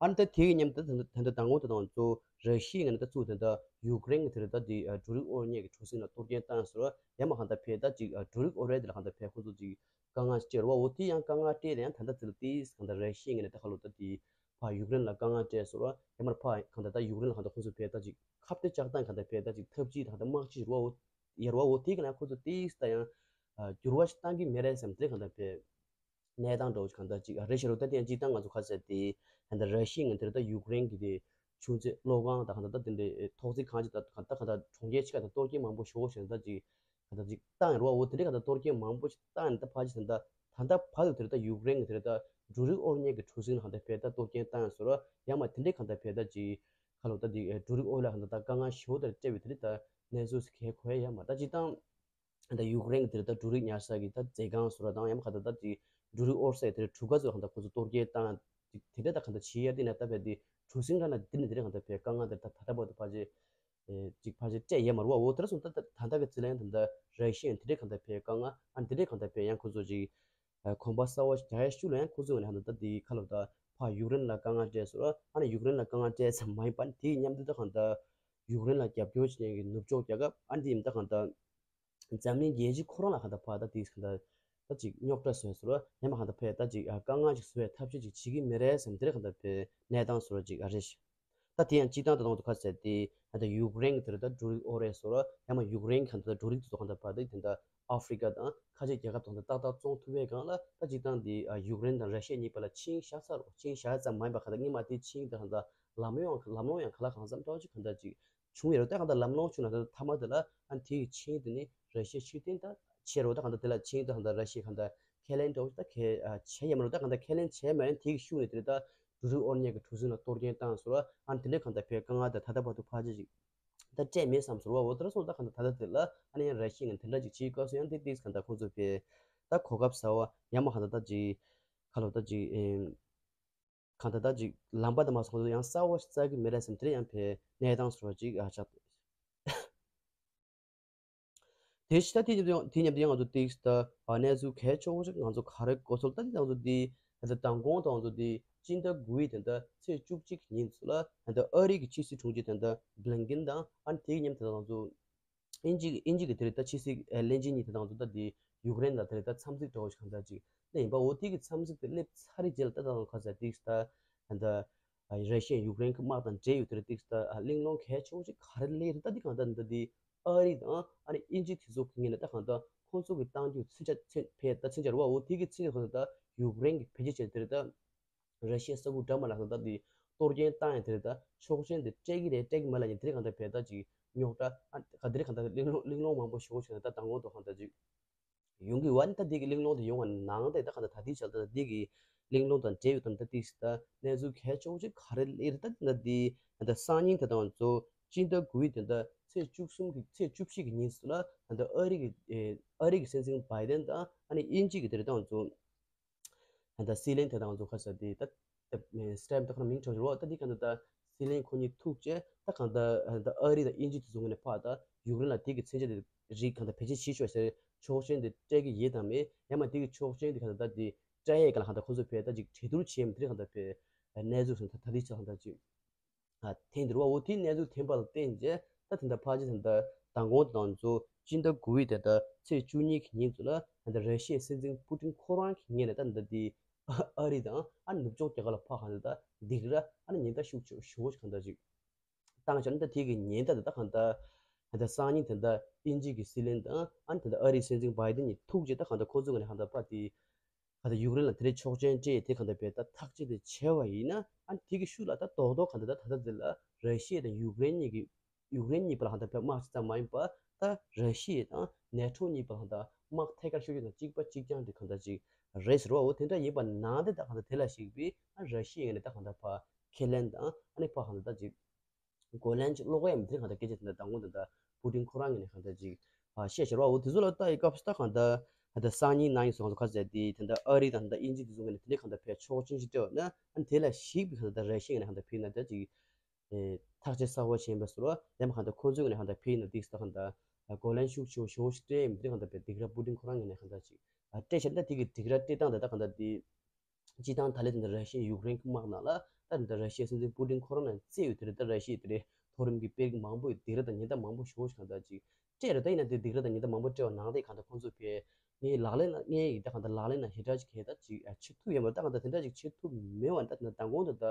ཨ་ནི་ད་དེ་གི་མཉམ་དུ་ད་ད་ད་མདང་དགོང་དེ་དང་གཙོ་བོ་ར་ཤི་ཡའི་ངོས་ནས་ད་ཚུགས་དེ་འདྲ་ཡུཀ་རེན་གྱི་དེ་རེད། ད་དེ་འབྲུ་རིགས་དབོར་གཉེར་གྱི་གྲུ་གཟིངས་ལ་གཏོར་སྐྱོན་བཏང་ཟེར་བ་ཡང་མ་གང་ལྟར་ཕེ་ད་ཅིག་འབྲུ་རིགས་དབོར་བའི་དེ་ལ་གང་ལྟར་ཕེ་ཁོ་ཚོ་ཅིག་དཀའ་ངལ་སྤྲད་རེད་བ། འོ་དེ་ཡང་དཀའ་ངལ་སྤྲད་ལ་ཡང་ད་ལྟ་དེ་ལ་ཏིས་གང་ལྟར་ར་ཤི་ཡའི་ངོས་ནས་ད་ཁ་ལོ་ད་དེ་ཕ་ཡུཀ་རེན་ལ་དཀའ་ངལ་སྤྲད་ཟེར་བ་ཡང་མར་ཕ་གང་ལྟར་ད་ཡུཀ་རེན་ལ་གང་ལྟར་ཁོ་ཚོ་ཕེ་ད་ཅིག་ཁ་གཏད་བཅག་སྟངས་གང་ལྟར་ཕེ་ད་ཅིག་ཐབས་ཇུས་ད་གང་ལྟར་དམག་ཇུས་རེད་བ། འོ་ཡར་བ་འོ་དེ་གི་ལ་ཁོ་ཚོ་ཏིས་ད་ཡང་འགྱུར་བ་ཞིག་བཏང་གི་མེད་རེད་བསམ་དེ་གང་ལྟར་ཕེ། གནས་སྟངས་འདྲ་བོ་ཞིག་གང་ལྟར་ཅིག་རེད་ཤག་རོ། ད་དེ་ཡང་སྤྱིར་བཏང་ང་ཚོ་ཁ་གསལ་དེ་ད་ལྟ་ར་ཤི་ཡའི་ངོས་དེར་ད་ཡུཀ་རེན་གྱི་དེ་ཆུ་མཛོད་གློག་ཁང་དང་གང་ལྟར་ད་དེ་འདྲའི་ཐོག་བརྩེགས་ཁང་ཅིག་ད་གང་ལྟར་གང་ལྟར་གྲོང་ཁྱེར་ཆེ་ཁག་ད་གཏོར་སྐྱོན་མང་པོ་ཞེ་པོ་ཞིག་ད་ཅིག་གང་ལྟར་ཅིག་བཏང་ཡོད་རེད་བ། འོ་དེ་འདྲའི་གང་ལྟར་གཏོར་སྐྱོན་མང་པོ་ཞིག་བཏང་ནས་ད་ཕར་ཅིག་ད་ལྟ་ད་ལྟ་བར་དུ་དེར་ད་ཡུཀ་རེན་གྱི་དེར་ད་འབྲུ་རིགས་དབོར་གཉེར་གྱི་གྲུ་གཟིངས་ལ་གང་ལྟར་ཕེ་ད་གཏོར་སྐྱོན་བཏང་ཡོད་ཟེར་བ་ཡང་མ་དེ་འདྲའི་གང་ལྟར་ཕེ་ད་ཅིག་ཁ་ལོ་ད་དེ་འབྲུ་རིགས་དབོར་ལ་གང་ལྟར་ད་དཀའ་ངལ་ཞེ་པོ་དེར་སྤྲད་པའི་དེ་རེད། ད་གནས་ཚུལ་ཞིག་གས་གོ་ཡ་ཡང་མ་ད་སྤྱིར་བཏང་། ད་ཡུཀ་རེན་གྱི་དེར་ད་འབྲུ་རིགས་ཉར་ས་གི་ད་མཛོད་ཁང་བཟོ་འདྲ་དང་ཡང་མ་གང་ལྟར་ད་ཅིག་འབྲུ་རིགས་དབོར་སའི་དེར་གྲུ་ཁ་ཚོ་གང་ལྟར་ཁོ་ཚོ་གཏོར་སྐྱོན་བཏང་ཅིག་དེ་འདྲ་ད་གང་ལྟར་བྱེད་ཡ་དེ་ན་ད་བས་དེ་གྲུ་གཟིངས་ར་ན་དེ་ནི་དེ་རིང་གང་ལྟར་བས་དཀའ་ངལ་དེ་ད་ད་ལྟ་བར་དུ་ཕལ་ཆེར་ཨེ་ཅིག་ཕལ་ཆེར་སྤྲད་ཡ་མ་རེད་བ། འོ་དེར་སོང་ད་ད་ད་ལྟ་གི་ཚེ་ལ་ཡང་ད་ལྟ་ར་ཤི་ཡ་དེ་འདྲའི་གང་ལྟར་བས་དཀའ་ངལ་ཨ་ནི་དེ་འདྲའི་གང་ལྟར་བས་ཡང་ཁོ་ཚོ་ཅིག་གོམ་པ་གསར་བ་ཞིག་རྒྱག་ཡ་ཤུགས་ལ་ཡང་ཁོ་ཚོ་ངོས་ནས་ད་ལྟ་དེ་ཁ་ལོ་ད་ཕ་ཡུཀ་རེན་ལ་དཀའ་ངལ་སྤྲད་ཟེར་བ་ཨ་ནི་ཡུཀ་རེན་ལ་དཀའ་ངལ་སྤྲད་ཙམ་མ་ཡིན་པ་ཨ་ནི་དེའི་མཉམ་དུ་ད་གང་ལྟར་ཡུཀ་རེན་ལ་རྒྱབ་སྐྱོར་བྱེད་མཁན་གྱི་ནུབ་ཕྱོགས་རྒྱལ་ཁབ་ཨ་ནི་དེ་ཡིན་ད་གང་ལྟར། འཛམ་གླིང་རྒྱལ་སྤྱི་ཁོ་རང་ལ་གང་ལྟར་ཕར་ད་དེ་གང་ལྟར་ད་ཅིག་རྙོག་དྲ་བཟོས་ཟེར་བ་ཡང་མ་གང་ལྟར་ཕར་ད་ཅིག་དཀའ་ངལ་ཅིག་བཟོ་བའི་ཐབས་ཤེས་ཅིག་བྱེད་ཀྱི་མེད་རེད་བསམ་དེ་རེད་གང་ལྟར་ཕར་གནས་སྟངས་བཟོ་འདྲ་ཅིག་ཨ་རེད་ཤག་ད་དེ་ཡང་སྤྱིར་བཏང་ད་དུང་དུ་ཁ་གསལ་ཏེ་ད་ལྟ་ཡུཀ་རེན་གྱི་དེ་རེད་ད་འབྲུ་རིགས་དབོར་རེད་ཟེར་བ་ཡང་མ་ཡུཀ་རེན་གྱི་གང་ལྟར་འབྲུ་རིགས་དེ་ཚོ་གང་ལྟར་ཕར་ད་དེ་འདྲ་ཨ་ཧྥི་རི་ཀ་དང་ཁ་ཆེ་རྒྱལ་ཁབ་དང་ད་ཏག་ཏག་བཙོང་ཐུབ་པའི་སྒང་ལ་ད་སྤྱིར་བཏང་དེ་ཡུཀ་རེན་དང་ར་ཤི་ཡ་གཉིས་བར་ལ་ཆིངས་བཞག་ཚར་རོ། ཆིངས་བཞག་ཙམ་མ་ཡིན་པ་གང་ལྟར་སྔོན་མ་དེ་ཆིངས་དེ་གང་ལྟར་ལམ་ལྷོང་ཡང་ལམ་ལྷོང་ཡང་ག་ལ་གང་འཚམ་འདྲ་བོ་ཅིག་གང་ལྟར་ཅིག་བྱུང་ཡོད་རེད། ད་གང་ལྟར་ལམ་ལྷོང་བྱུང་ན་ད་མཐའ་མ་དེ་ལ་ཨ་དེ་ཡི་ཆིངས་དེ་ནི་ར་ཤི་ཡ་ཕྱིར་འཐེན་ད་བྱེད་རོགས། ད་གང་ལྟར་དེ་ལ་ཆིངས་ད་གང་ལྟར་ར་ཤི་ཡ་གང་ལྟར་ཁས་ལེན་འདྲ་བོ་ད་ཁས་བྱས་ཡོད་མ་རེད། ད་གང་ལྟར་ཁས་ལེན་བྱས་མ་ཡིན་དེ་ཡི་ཤུགས་ནས་དེ་ལ་ད་འབྲུ་རིགས་དབོར་གཉེར་གྱི་གྲུ་གཟིངས་ལ་གཏོར་སྐྱོན་བཏང་ཟེར་བ་ཨ་དེ་འདྲའི་གང་ལྟར་བས་དཀའ་ངལ་དེ་ད་ལྟ་བར་དུ་ཕལ་ཆེར་ཅིག་ད་སྤྲད་མེད་བསམ་ཟེར་བ། འོ་དེ་འདྲ་སོང་ད་གང་ལྟར་ད་ལྟ་དེ་ལ་ཨ་ནི་ཡང་ར་ཤི་ཡ་ངས་དེ་འདྲ་ཅིག་བྱེད་དཀའ་སོང་ཡང་དེ་ཏིས་གང་ལྟར་ཁོང་ཚོ་བས་ད་གོ་སྐབས་ཟེར་བ་ཡང་མ་གང་ལྟར་ད་ཅིག་ཁ་ལོ་ད་ཅིག་ཨེམ། གང་ལྟར་ད་ཅིག་ལམ་པ་དེ་མ་སོང་ཡང་གསར་བ་ཞིག་བཙལ་གི་མེད་རེད་བསམ་དེ་ཡང་ཕའི་གནས་སྟངས་བཟོ་འདྲ་ཅིག་ཨ་ཆགས་འདུག་དེ་ཕྱི་ད་དེ་མཉམ་དུ་དེ་མཉམ་དུ་ཡང་ང་ཚོ་ཏིག་ད་ཨ་གནས་ཚུལ་གལ་ཆེ་བོ་ཞིག་ང་ཚོ་ག་རེ་གོ་ཚོད་ད་དེ་ང་ཚོ་དེ་ད་མདང་དགོང་དང་ང་ཚོ་དེ་སྤྱི་ཟླ་དགུ་པའི་དེ་འདྲ་ཚེས་བཅུ་གཅིག་ཉིན་ཚོ་ལ་ད་ཨ་རི་གི་ཕྱི་སྲིད་དྲུང་ཆེ་དེ་འདྲ་བྷི་ལིན་ཀིན་དང་ཨ་དེའི་མཉམ་དུ་ང་ཚོ། དབྱིན་ཇི་དབྱིན་ཇི་གི་དེ་རིང་ད་ཕྱི་སྲིད་ཨེ་བློན་ཆེན་གཉིས་དེ་དང་དུ་ད་དེ་ཡུཀ་རེན་ལ་དེ་རིང་ད་འཚམས་གཟིགས་འདྲ་བོ་ཞིག་གང་ལྟར་ཅིག་སླེབས་ཡིན་པ། འོ་དེ་གི་འཚམས་གཟིགས་དེ་སླེབས་ཚར་རེད་རྗེས་ལ་ད་ད་ཁ་ས་ཏིག་ད་ད་ར་ཤི་ཡ་ཡུཀ་རེན་གི་དམག་དང་འབྲེལ་ཡོད་དེ་རིང་ཏིག་ད་གླེང་སློང་གལ་ཆེ་བོ་ཞིག་ག་རེ་སླེབས་རེད། ད་དེ་གང་ལྟར་ད་དེ་ཨ་རི་དང་ཨ་ནི་དབྱིན་ཇི་དེ་ཚོ་གི་ངོས་ནས་ད་གང་ལྟར་ཁོང་ཚོ་གི་བཏང་རྒྱུ་མཚོན་ཆ་མཚོན་ཕེ་ད་མཚོན་ཆ་རེད་བ། འོ་དེ་གི་མཚོན་ཆ་གང་ལྟར་ད་ཡུཀ་རེན་གི་ཕལ་ཆེར་བྱས་དེ་རིང་ད། ར་ཤི་ཡའི་ས་ཁུག་འདྲ་མ་ལ་ད་ལྟ་དེ་ གཏོར་སྐྱོན་བཏང་ཡང་དེ་རེད། ད་ཆོག་མཆན་དེ་སྤྲད་ཀྱི་རེད། སྤྲད་ཀྱི་མ་ལབ་ཡིན་དེ་རེད། གང་ལྟར་བས་ད་ཅིག་རྙོག་དྲ་ཨ་ག་དེ་རེད། གང་ལྟར་གླེང་སློང་གླེང་སློང་མང་པོ་ཞུ་བ་བྱས་ན་ད་མདང་དགོང་དུ་གང་ལྟར་ཅིག་ཡོང་གི་ཡོད་པ་ནི། ད་འདི་གི་གླེང་སློང་དེ་ཡོང་བ་ནང་དེ་ད་ག་ད་ད་ལྟའི་ཆར་ད་འདི་གི་གླེང་སློང་དང་འབྲེལ་ཡོད་དམ། ད་ཏིག་ད་གནས་ཚུལ་གལ་ཆེ་བོ་ཅིག་ག་རེ་སླེབས་རེད། ད་ད་འདི་ད་སང་ཉིན་དེ་དང་ཚོ་སྤྱི་ཟླ་དགུ་པའི་དེ་ད་ཚེས་བཅུ་གསུམ་གི་ཚེས་བཅུ་བཞི་གི་ཉིན་སུ་ལ་ད་ཨ་རི་གི་ཨ་རི་གི་སྲིད་འཛིན་བྷའི་ཏན་དང་ཨ་ནི་དབྱིན་ཇི་གི་དེ་རེད་དང་ཚོ་ད་སྲིད་བློན་དེ་དང་ཚོ་ཁ་ས་དེ་ད་ད་སྲིད་བློན་དེ་ཁོ་མིང་ཆོག་ཞུ་རོགས། ད་འདི་ག་ད་ད་སྲིད་བློན་ཁོ་གཉིས་ཐུག་བྱས་ད་གང་ལྟར་ད་ཨ་རི་དང་དབྱིན་ཇི་དེ་ཚོ་ངོས་ནས་ཕར་ད་ཡུཀ་རེན་ལ་དེ་གི་མཚོན་ཆ་དེ་རིགས་གང་ལྟར་བེད་སྤྱོད་བྱེད་ཆོག་ཟེར་ཆོག་མཆན་དེ་སྤྲད་ཀྱི་ཡོད་དམ་མེད། ཡང་མ་དེ་གི་ཆོག་མཆན་དེ་གང་ལྟར་ད་དེ་སྤྲད་ཡས་ག་ལ་གང་ལྟར་ཁོ་ཚོ་བས་ད་ཅིག་གྲོས་བསྡུར་བྱས་མི་དེ་གང་ལྟར་བས་གནས་ཚུལ་སོང་ད་ད་དེ་ཆ་གང་ལྟར་ཅིག་ཨ་ཐེངས་འདིར་བ་འོ་དེ་གནས་ཚུལ་ཐེངས་པ་ལ་བརྟེན་རྗེས་ད་དེ་འདྲ་ཕལ་ཆེར་དེ་འདྲ་མདང་དགོང་དང་ཚོ་སྤྱི་ཟླ་དགུ་པའི་དེ་ད་ཚེས་བཅུ་གཉིས་ཀྱི་ཉིན་ཚོ་ལ་ད་ལྟ་ར་ཤི་ཡའི་སྲིད་འཛིན་པུ་ཏིན་ཁོ་རང་གི་ངོས་ནས་ད་ད་དེ་ཨ་རི་དང་ཨ་ནུབ་ཕྱོགས་རྒྱལ་ཁབ་ལ་ཕར་གང་ལྟར་ད་སྡིགས་ར་ཨ་ནི་ཉེན་བརྡ་ཤུགས་ཆེ་ཞེ་པོ་ཞིག་གང་ལྟར་ཅིག་བཏང་བྱས་ན། ད་དེ་གི་ཉེན་བརྡ་དེ་ད་གང་ལྟར་ད་ལྟ་སང་ཉིན་དེ་འདྲ་དབྱིན་ཇི་གི་སྲིད་བློན་དང་ཨ་ནི་དེ་འདྲ་ཨ་རིའི་སྲིད་འཛིན་བྷའི་ཏིན་གཉིས་ཐུག་རྗེས་ད་གང་ལྟར་ཁོ་ཚོའི་ངོས་ནས་གང་ལྟར་ཕར་དེ་གང་ལྟར་ཡུཀ་རེན་ལ་དེ་འདྲའི་ཆོག་མཆན་སྤྲད་དེ་གང་ལྟར་བས་ད་ཐག་གཅོད་དེ་བྱས་པ་ཡིན་ན། ཨ་ནི་དེ་གི་ཤུགས་ལ་ད་རྡོག་རྡོག་གང་ལྟར་ད་ད་ལྟ་འདི་ལ་ར་ཤི་ཡ་དང་ཡུཀ་རེན་གཉིས་ཀྱི་ཡུཀ་རེན་གཉིས་བར་ལ་གང་ལྟར་བས་དམག་ཅིག་ཙམ་མ་ཡིན་པར་ད་ར་ཤི་ཡ་དང་ནེ་ཊོ་གཉིས་བར་ལ་གང་ལྟར་དམག་ཐད་ཀར་ཤུགས་ཆེ་དང་གཅིག་པ་གཅིག་རྐྱང་དེ་གང་ལྟར་ཅིག་རེད་ཟེར་བ། འོ་དེ་འདྲ་ཡིན་པ་ནང་དེ་ད་གང་ལྟར་དེ་ལ་གཞིགས་པའི་ཨ་ར་ཤི་ཡའི་ངོས་ནས་ད་གང་ལྟར་ཕར་ཁས་ལེན་དང་ཨ་ནི་ཕར་གང་ལྟར་ད་ཅིག་གོ་ལན་ཅིག་སློག་གི་ཡོད་མེད་དེ་གང་ལྟར་སྐད་ཆ་དེ་འདྲ་མདང་དགོང་དེ་འདྲ་པུ་ཏིན་ཁོ་རང་ངོས་ནས་གང་ལྟར་ཅིག་ཨ་བཤད་བཞག་རེད་བ། འོ་དེ་ཚོ་ལ་ལྟ་ཡི་སྐབས་སུ་ད་གང་ལྟར་ད་སང་ཉིན་གནངས་ཉིན་སོང་ཚོ་ཁ་ཟེར་དེ་དེ་འདྲ་ཨ་རི་དང་ད་དབྱིན་ཇི་དེ་ཚོ་ངོས་ནས་དེ་འདྲའི་གང་ལྟར་ཕར་ཆོག་མཆན་ཞིག་སྤྲད་པ་ན། ཨ་ནི་དེ་ལ་གཞིགས་པའི་གང་ལྟར་ད་ར་ཤི་ཡའི་ངོས་ནས་གང་ལྟར་ཕེབས་ན་ད་ཅིག་ཨེ་ཐག་གཅོད་གསར་པ་བྱས་པ་སོགས་ཡང་མ་གང་ལྟར་ཁོ་ཚོའི་ངོས་ནས་གང་ལྟར་ཕེབས་ན་འདི་ད་གང་ལྟར་གོ་ལན་ཤུགས་ཆེ་བོ་ཞེ་པོ་ཞིག་སྤྲད་ཡོད་མེད་དེ་གང་ལྟར་བས་སྡིགས་ར་པུ་ཏིན་ཁོ་རང་ངོས་ནས་གང་ལྟར་ཅིག་ཨ་སྤྲད་བྱས་ན། ད་དེ་གི་སྡིགས་ར་སྤྲད་སྟངས་དེ་ད་གང་ལྟར་དེ། སྤྱིར་བཏང་ད་ལན་དེ་འདྲ་ར་ཤི་ཡ་ཡུཀ་རེན་གྱི་དམག་ནང་ལ་ད་འདི་འདྲ་ར་ཤི་ཡའི་སྲིད་འཛིན་པུ་ཏིན་ཁོ་རང་ནས་བརྩིས་ཡོད་དེ་རེད། ད་ར་ཤི་ཡའི་དེ་འདྲའི་མཐོ་རིམ་གྱི་དཔོན་རིགས་མང་པོས་སྡིགས་ར་དང་ཉེན་བརྡ་མང་པོ་ཞེ་པོ་ཞིག་གང་ལྟར་ཅིག་སྤྲད་རེད། ད་ཡིན་ན་དེ་སྡིགས་ར་དང་ཉེན་བརྡ་མང་པོ་སྤྲད་པ་ནང་དེ་གང་ལྟར་ཁོང་ཚོས་བས་ངའི་ལག་ལེན་ལ་ངའི་ཡི་ད་གང་ལྟར་ལག་ལེན་ལ་ཞེ་དྲག་ཅིག་གང་ལྟར་ཅིག་བྱེད་ཐུབ་ཡོད་མ་རེད། ད་གང་ལྟར་དེ་འདྲ་ཅིག་བྱེད་ཐུབ་མེད་པ་ད་ད་མདང་དགོང་དུ་ད་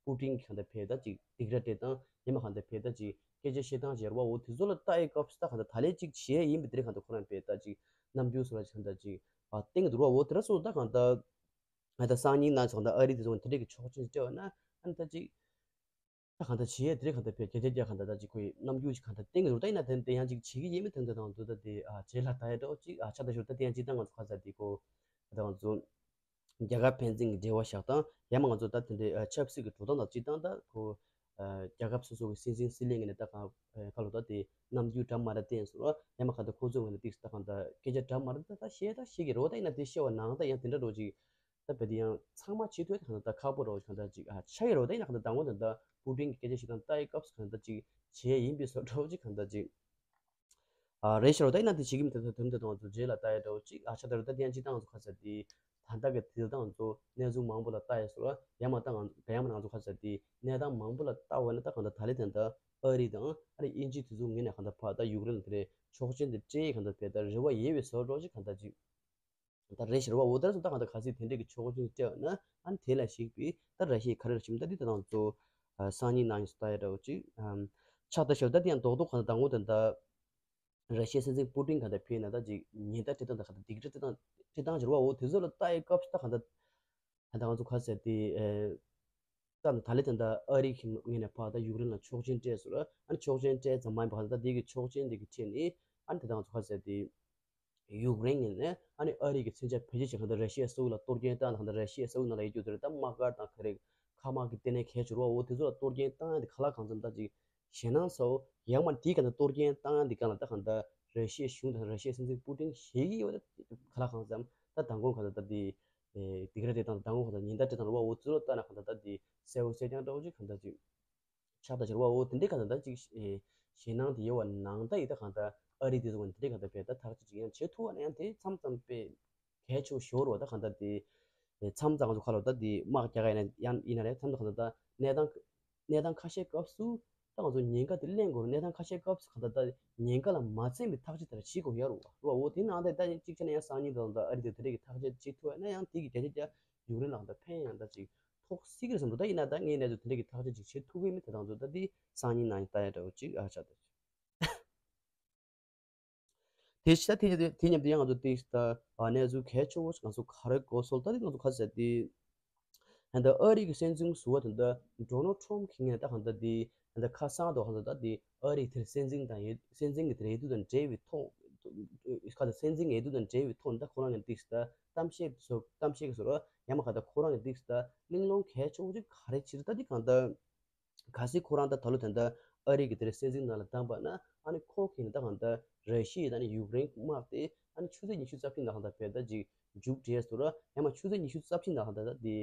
པུ་ཏིན་གྱིས་གང་ལྟར་བས་ད་ཅིག་སྡིགས་ར་སྤྲད་སྟངས་ཉི་མ་གང་ལྟར་བས་ད་ཅིག་སྐད་ཆ་བཤད་སྟངས་བྱས་རེད་བ། འོ་དེ་ཚོ་ལ་ལྟ་ཡི་སྐབས་སུ་ད་གང་ལྟར་ད་ལན་ཅིག་བྱས་ཡིན་པའི་དེ་རེད། གང་ལྟར་ཁོ་རང་བས་ད་ཅིག་རྣམ་འགྱུར་སོགས་ལ་ཅིག་གང་ལྟར་ཅིག་ཨ་བསྟན་གྱི་འདུག་ར། འོ་དེ་འདྲ་སོང་ད་གང་ལྟར། ང་ད་སང་ཉིན་ནང་ཚོགས་འདུ་ཨ་རི་དེ་ཚོ་དེ་འདྲས་ཀྱི་ཆོག་མཆན་སྤྲད་པ་ན། ཨ་ནི་ད་ཅིག་ད་གང་ལྟར་བྱེད་ཡས་དེ་རིགས་གང་ལྟར་བས་བརྒྱ་ཆ་བརྒྱ་གང་ལྟར་ད་ཅིག་ཁོའི་རྣམ་འགྱུར་ཅིག་གང་ལྟར་བསྟན་གྱི་འདུག་ད་ཡིན་ན་དེ་དེ་ཡང་ཅིག་བྱེད་ཀྱི་ཡིན་མིན་དེ་འདྲ་དང་དུ་ད་དེ་ཨ་རྗེས་ལ་ད་ཡ་འདྲ་བོ་ཅིག་ཨ་ཆ་ད་ཞོར་ད་དེ་ཡང་ཅིག་ད་ང་ཚོ་ཁ་ས་དེ་ཁོ་ད་ང་ཚོ་རྒྱ་གར་ཕན་ཚུན་གྱི་འབྲེལ་བ་བཞག་སྟངས་ཡང་མ་ང་ཚོ་ད་དེ་འདྲའི་ཨ་ཆབ་སྲིད་ཀྱི་འགྲོ་སྟངས་དང་སྤྱིར་བཏང་ད་ཁོ་ཨ་རྒྱལ་ཁབ་སོ་སོ་གི་སྲིད་འཛིན་སྲིད་བློན་ངོས་ནས་ད་གང་ཨ་ཁ་ལོ་ད་དེ་རྣམ་འགྱུར་འདྲ་མ་འདྲ་བསྟན་སོང་། ཡང་མ་གང་ལྟར་ཁོ་ཚོའི་ངོས་ནས་ཏིག་ད་གང་ལྟར་སྐད་ཆ་འདྲ་མ་འདྲ་ད་ད་བཤད་ད་བཤད་ཀྱི་རེད་བ། ད་ཡིན་ན་དེ་བཤད་པ་ནང་ད་ཡང་དེ་འདྲ་འདྲ་བོ་ཅིག་ད་བས་དེ་ཡང་ཚང་མ་བྱེད་ཐུབ་ཡ་དེ་གང་ལྟར་ད་ཁག་པོ་རེད་བ། གང་ལྟར་ཅིག་ཨ་ཆགས་ཀྱི་རེད་བ། ད་ཡིན་ན་གང་ལྟར་མདང་དགོང་དེ་ད་པུ་ཏིན་གྱི་སྐད་ཆ་བཤད་སྟངས་ལྟ་ཡི་སྐབས་སུ་གང་ལྟར་ཅིག་བྱས་ཡིན་པའི་བཟོ་འདྲ་བོ་ཅིག་གང་ལྟར་ཅིག་ཨ་རེད་ཤག་རེད་བ། ད་ཡིན་ན་དེ་བྱེད་ཀྱི་མི་དེ་ཚོ་དེ་འདྲ་དང་ཚོ་རྗེས་ལ་ལྟ་ཡ་འདྲ་བོ་ཅིག་ཨ་ཆགས་ད་རེད། ད་དེ་ཡང་སྤྱིར་བཏང་ང་ཚོ་ཁ་ས་དེ་ད་ལྟ་གི་དེ་དང་ཚོ་གནས་ཚུལ་མང་པོ་ལ་ལྟ་ཡ་སོགས་ལ་ཡང་མ་ད་ང་ཡང་མ་ང་ཚོ་ཁ་ས་དེ་གནས་སྟངས་མང་པོ་ལ་ལྟ་བ་ན་ད་གང་ལྟར་ད་ལེ་དེ་འདྲ་ཨ་རི་དང་ཨ་རི་དབྱིན་ཇི་དེ་ཚོ་ངོས་ནས་གང་ལྟར་ཕར་ད་ཡུཀ་རེན་ལ་དེ་རེད་ཆོག་མཆན་དེ་སྤྲད་ཡི་གང་ལྟར་བས་ད་རེ་བ་ཡོད་པའི་བཟོ་འདྲ་བོ་ཅིག་གང་ལྟར་ཅིག་ད་རེད་ཤག་རེད་བ། འོ་དེར་སོང་ད་གང་ལྟར་གལ་སྲིད་དེ་འདྲས་ཀྱི་ཆོག་མཆན་སྤྲད་པ་ན་ཨ་ནི་དེ་ལ་གཞིགས་པའི་ད་ར་ཤི་ཡས་ག་རེ་རེད་ཞུ་ན། ད་འདི་ད་དང་ཚོ་ཨ་སང་ཉིན་གནངས་ཉིན་སུ་ལྟ་ཡ་འདྲ་བོ་ཅིག་ཨམ་ཆགས་ད་ཤག་ད་དེ་ཡང་རྡོག་རྡོག་གང་ལྟར་དང་པོ་དེ་ད་ར་ཤི་ཡའི་སྲིད་འཛིན་པུ་ཏིན་གང་ལྟར་ཕེབས་ན་ད་ཅིག་ཉེན་བརྡ་སྤྲད་སྟངས་དང་གང་ལྟར་སྡིགས་ར་སྤྲད་སྟངས་སྤྲད་སྟངས་ཅིག་རེད་བ། འོ་དེ་ཚོ་ལ་ལྟ་ཡའི་སྐབས་སུ་ད་གང་ལྟར་ད་ལྟ་ང་ཚོ་ག་ཟེར་དེ་ཨེ་ད་ད་ལེ་ད་ད་ཨ་རི་གི་ངོས་ནས་ཕར་ད་ཡུཀ་རེན་ལ་ཆོག་མཆན་སྤྲད་སོང་ར། ཨ་ནི་ཆོག་མཆན་སྤྲད་ཙམ་མ་ཡིན་པར་ད་དེ་གི་ཆོག་མཆན་དེ་གི་ཁྲིད་ནས་ཨ་ནི་ད་ད་ང་ཚོ་ག་ཟེར་དེ། ཡུཀ་རེན་ངོས་ནས་ཨ་ནི་ཨ་རི་གི་མཚོན་ཆ་བེད་སྤྱོད་བྱེད་གང་ལྟར་ར་ཤི་ཡ་སོགས་ལ་གཏོར་སྐྱོན་བཏང་ན་གང་ལྟར་ར་ཤི་ཡ་སོགས་ནང་ལ་ཡོད་རྒྱུ་དེ་རེད། ད་དམག་སྒར་དང་ག་རེ་མཁའ་དམག་གི་ལྟེ་གནས་གལ་ཆེ་རུ་བ་འོ་དེ་ཚོ་ལ་གཏོར་སྐྱོན་བཏང་ཡ་དེ་ག་ལ་གང་འཚམ་ད་ཅིག་ཞེད་སྣང་ཚ་བོ་ཡང་མ་དེའི་གང་ལྟར་གཏོར་སྐྱོན་བཏང་ཡ་དེ་གང་ལ་ད་གང་ལྟར་ར་ཤི་ཡའི་གཞུང་དང་ར་ཤི་ཡའི་སྲིད་འཛིན་པུ་ཏིན་ཞེད་ཀྱི་ཡོད་ད་ག་ལ་གང་འཚམ་ད་མདང་དགོང་གང་ལྟར་ད་དེ་སྡིགས་ར་སྤྲད་སྟངས་དང་མདང་དགོང་གང་ལྟར་ཉེན་བརྡ་སྤྲད་སྟངས་རུ་བ་འོ་དེ་ཚོ་ལ་ལྟ་ན་གང་ལྟར་ད་དེ་གསལ་བོ་གསལ་རྐྱང་འདྲ་བོ་ཅིག་གང་ལྟར་ཅིག་ཆགས་ད་ཟེར་བ་འོ་དེ་འདྲའི་གང་ལྟར་ད་ཅིག་ཨེ་ཞེད་སྣང་དེ་ཡོད་པ་ནང་ད་ཡིན་ད་གང་ལྟར་ཨ་རི་དེ་ཚོ་ག་འདི་འདྲའི་གང་ལྟར་བས་ད་ཐག་གཅོད་ཅིག་ཡང་བྱེད་ཐུབ་པ་ན་ཡང་དེ་མཚམས་མཚམས་དཔེ་གལ་ཆེ་བོ་ཞོར་བ་ད་གང་ལྟར་དེ་ཨེ་མཚམས་མཚམས་ང་ཚོ་ཁ་ལོ་ད་དེ་དམག་རྒྱག་ག་ཡིན་ན་ཡང་ཡིན་ན་རེད། མཚམས་ད་གང་ལྟར་ད་གནས་སྟངས་གནས་སྟངས་ཁ་ཤས་སྐབས་སུ་ད་ང་ཚོ་ཉེན་ཁ་དེ་གླེང་དགོས་རེད། གནས་སྟངས་ཁ་ཤས་སྐབས་སུ་གང་ལྟར་ད་ཉེན་ཁ་ལ་མ་འཛེམས་པའི་ཐག་གཅོད་དེ་འདྲ་བྱེད་དགོས་ཡ་རུ་བ་རུ་བ་འོ་དེ་ནང་ད་ད་གཅིག་བྱས་ན་ཡང་སང་ཉིན་དང་ད་ཨ་རི་དེ་དེ་འདྲའི་གི་ཐག་གཅོད་བྱེད་ཐུབ་པ་ན་ཡང་དེ་གི་བརྒྱ་ཆ་བརྒྱ་ཡུཀ་རེན་ལ་གང་ལྟར་ཕན་ཡང་ད་ཅིག་ཐོགས་སྲིད་ཀྱི་རེད་བསམ་འདུག་ད་ཡིན་ན་ད་ངས་གནས་ཚུལ་དེ་འདྲ་གི་ཐག་གཅོད་ཅིག་བྱེད་ཐུབ་ཀྱི་མེད། ད་དང་ཚོ་ད་འདི་སང་ཉིན་ནང་ལྟ་ཡ་འདྲ་བོ་ཅིག་ཨ་ཆགས་འདུག་དེ་ཕྱི་ད་དེ་དེ་མཉམ་དུ་ཡང་ང་ཚོ་ཏིག་ད་གནས་ཚུལ་གལ་ཆེ་བོ་ང་ཚོ་ག་རེ་གོ་སོང་ད་འདི་ང་ཚོ་ག་ཟེར་དེ་ ད་ལྟ་ཨ་རི་གི་སྲིད་འཛིན་ཟུར་པ་དེ་འདྲ་ཌོ་ནལ་ཊམ་གྱི་ངོས་ནས་ད་གང་ལྟར་དེ་ད་ལྟ་ཁ་སང་དུ་གང་ལྟར་ད་དེ་ཨ་རི་དེར་སྲིད་འཛིན་དང་འོས་སྲིད་འཛིན་གྱི་དེར་འོས་བསྡུ་དང་འབྲེལ་བའི་ཐོག་ཁ་ད་སྲིད་འཛིན་གྱི་འོས་བསྡུ་དང་འབྲེལ་བའི་ཐོག་ནས་ད་ཁོ་རང་གི་ཏིག་ད་གཏམ་བཤད་ཚོ་གཏམ་བཤད་ཀྱི་བཟོ་འདྲ་ཡང་མ་ཁ་ད་ཁོ་རང་གི་ཏིག་ད་གླེང་སློང་གལ་ཆེ་བོ་ཅིག་ག་རེ་བྱེད་ད་དེ་གང་ལྟར། གལ་སྲིད་ཁོ་རང་ད་ད་ལོ་དེ་འདྲ་ཨ་རི་གི་དེར་སྲིད་འཛིན་ནང་ལ་བདམས་པ་ན་ཨ་ནི་ཁོ་གིས་ནི་ད་གང་ལྟར་ར་ཤི་ཡ་དང་ནི་ཡུཀ་རེན་དམག་དེ་ཨ་ནི་ཆུ་ཚོད་ཉི་ཤུ་རྩ་བཞི་ནང་ལ་ད་བལ་ད་ཅིག་མཇུག་སྒྲིལ་ཟེར་ར་ཡང་མ་ཆུ་ཚོད་ཉི་ཤུ་རྩ་བཞི་ནང་ལ་ད་ད་དེ་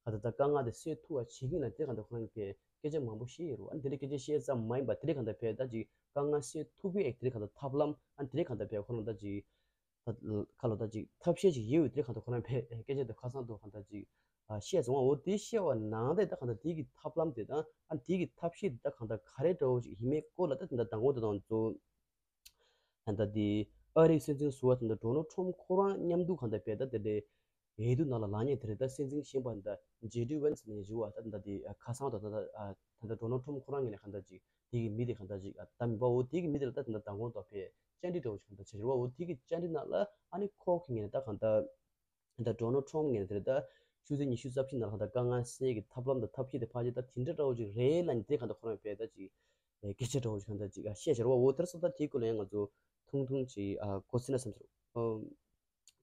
ག་ད་ད་དཀའ་ངལ་དེ་སེལ་ཐུབ་པ་བྱེད་ཀྱི་ན་དེ་གང་ལྟར་ཁོ་རང་གིས་སྐད་ཆ་མང་པོ་བཤད་ཡོད་རེད། ཨ་ནི་དེ་འདྲ་སྐད་ཆ་བཤད་ཙམ་མ་ཡིན་པ་དེ་འདྲ་གང་ལྟར་བལ་ད་ཅིག་དཀའ་ངལ་སེལ་ཐུབ་པའི་དེ་འདྲ་གང་ལྟར་ཐབས་ལམ་ཨ་ནི་དེ་འདྲ་གང་ལྟར་བལ་ཁོ་རང་ད་ཅིག་ད་ཁ་ལོ་ད་ཅིག་ཐབས་ཤེས་ཅིག་ཡོད་དེ་གང་ལྟར་ཁོ་རང་བལ་སྐད་ཆ་དེ་ཁ་སང་དུ་གང་ལྟར་ཅིག་ཨ་བཤད་སོང་བ། འོ་དེ་བཤད་པ་ནང་དེ་ད་གང་ལྟར་དེ་གི་ཐབས་ལམ་དེ་དང་ཨ་དེ་གི་ཐབས་ཤེས་དེ་ད་གང་ལྟར་ག་རེ་འདྲ་བོ་ཞིག་ཡིན་མིན་སྐོར་ལ་ད་དེ་འདྲ་མདང་དགོང་དེ་དང་ཚོ་ད་ལྟ་དེ་ཨ་རིའི་སྲིད་འཛིན་ཟུར་པ་དེ་འདྲ་ཌོ་ནལ་ཊམ་ཁོ་རང་མཉམ་དུ་གང་ལྟར་བལ་ད་དེ་འདྲའི་འོས་བསྡུ་ནང་ལ་ལངས་མཁན་དེ་རེད། ད་སྲིད་འཛིན་གཞོན་པ་ད་ཇེ་ཌི་ཝན་སི་ནས་བཞུགས་པ་ད་ད་དེ་ཁ་སང་དང་ད་ད་ད་ད་ཌོ་ནལ་ཊམ་ཁོ་རང་ངོས་ནས་གང་ལྟར་ཅིག་དེ་གི་མི་དེ་གང་ལྟར་ཅིག་ད་མི་པ་འོ་དེ་གི་མི་དེ་ལ་ད་དེ་འདྲ་མདང་དགོང་དང་བལ་བཅར་འདྲི་འདྲ་བོ་ཞིག་གང་ལྟར་བྱས་རེད་བ། འོ་དེ་གི་བཅར་འདྲི་ནང་ལ་ཨ་ནི་ཁོ་གི་ངོས་ནས་ད་གང་ལྟར། ད་ཌོ་ནལ་ཊམ་ངོས་ནས་དེ་ད་ཆུ་ཚོད་ཉི་ཤུ་རྩ་བཞི་ནང་ལ་ད་དཀའ་ངལ་སེལ་གྱི་ཐབས་ལམ་དང་ཐབས་ཤེས་དེ་ཕལ་ཆེར་ད་དེ་འདྲ་འདྲ་བོ་ཅིག་རེད་ལབ་ནས་དེ་གང་ལྟར་ཁོ་རང་བལ་ད་ཅིག་སྐད་ཆ་འདྲ་བོ་ཅིག་གང་ལྟར་ཅིག་བཤད་བཞག་རེད་བ། འོ་དེར་སོང་ད་དེའི་སྐོར་ལ་ཡང་ང་ཚོ་ཐུང་ཐུང་ཅིག་གོ་ཚིག་ན་བསམ་ཟེར།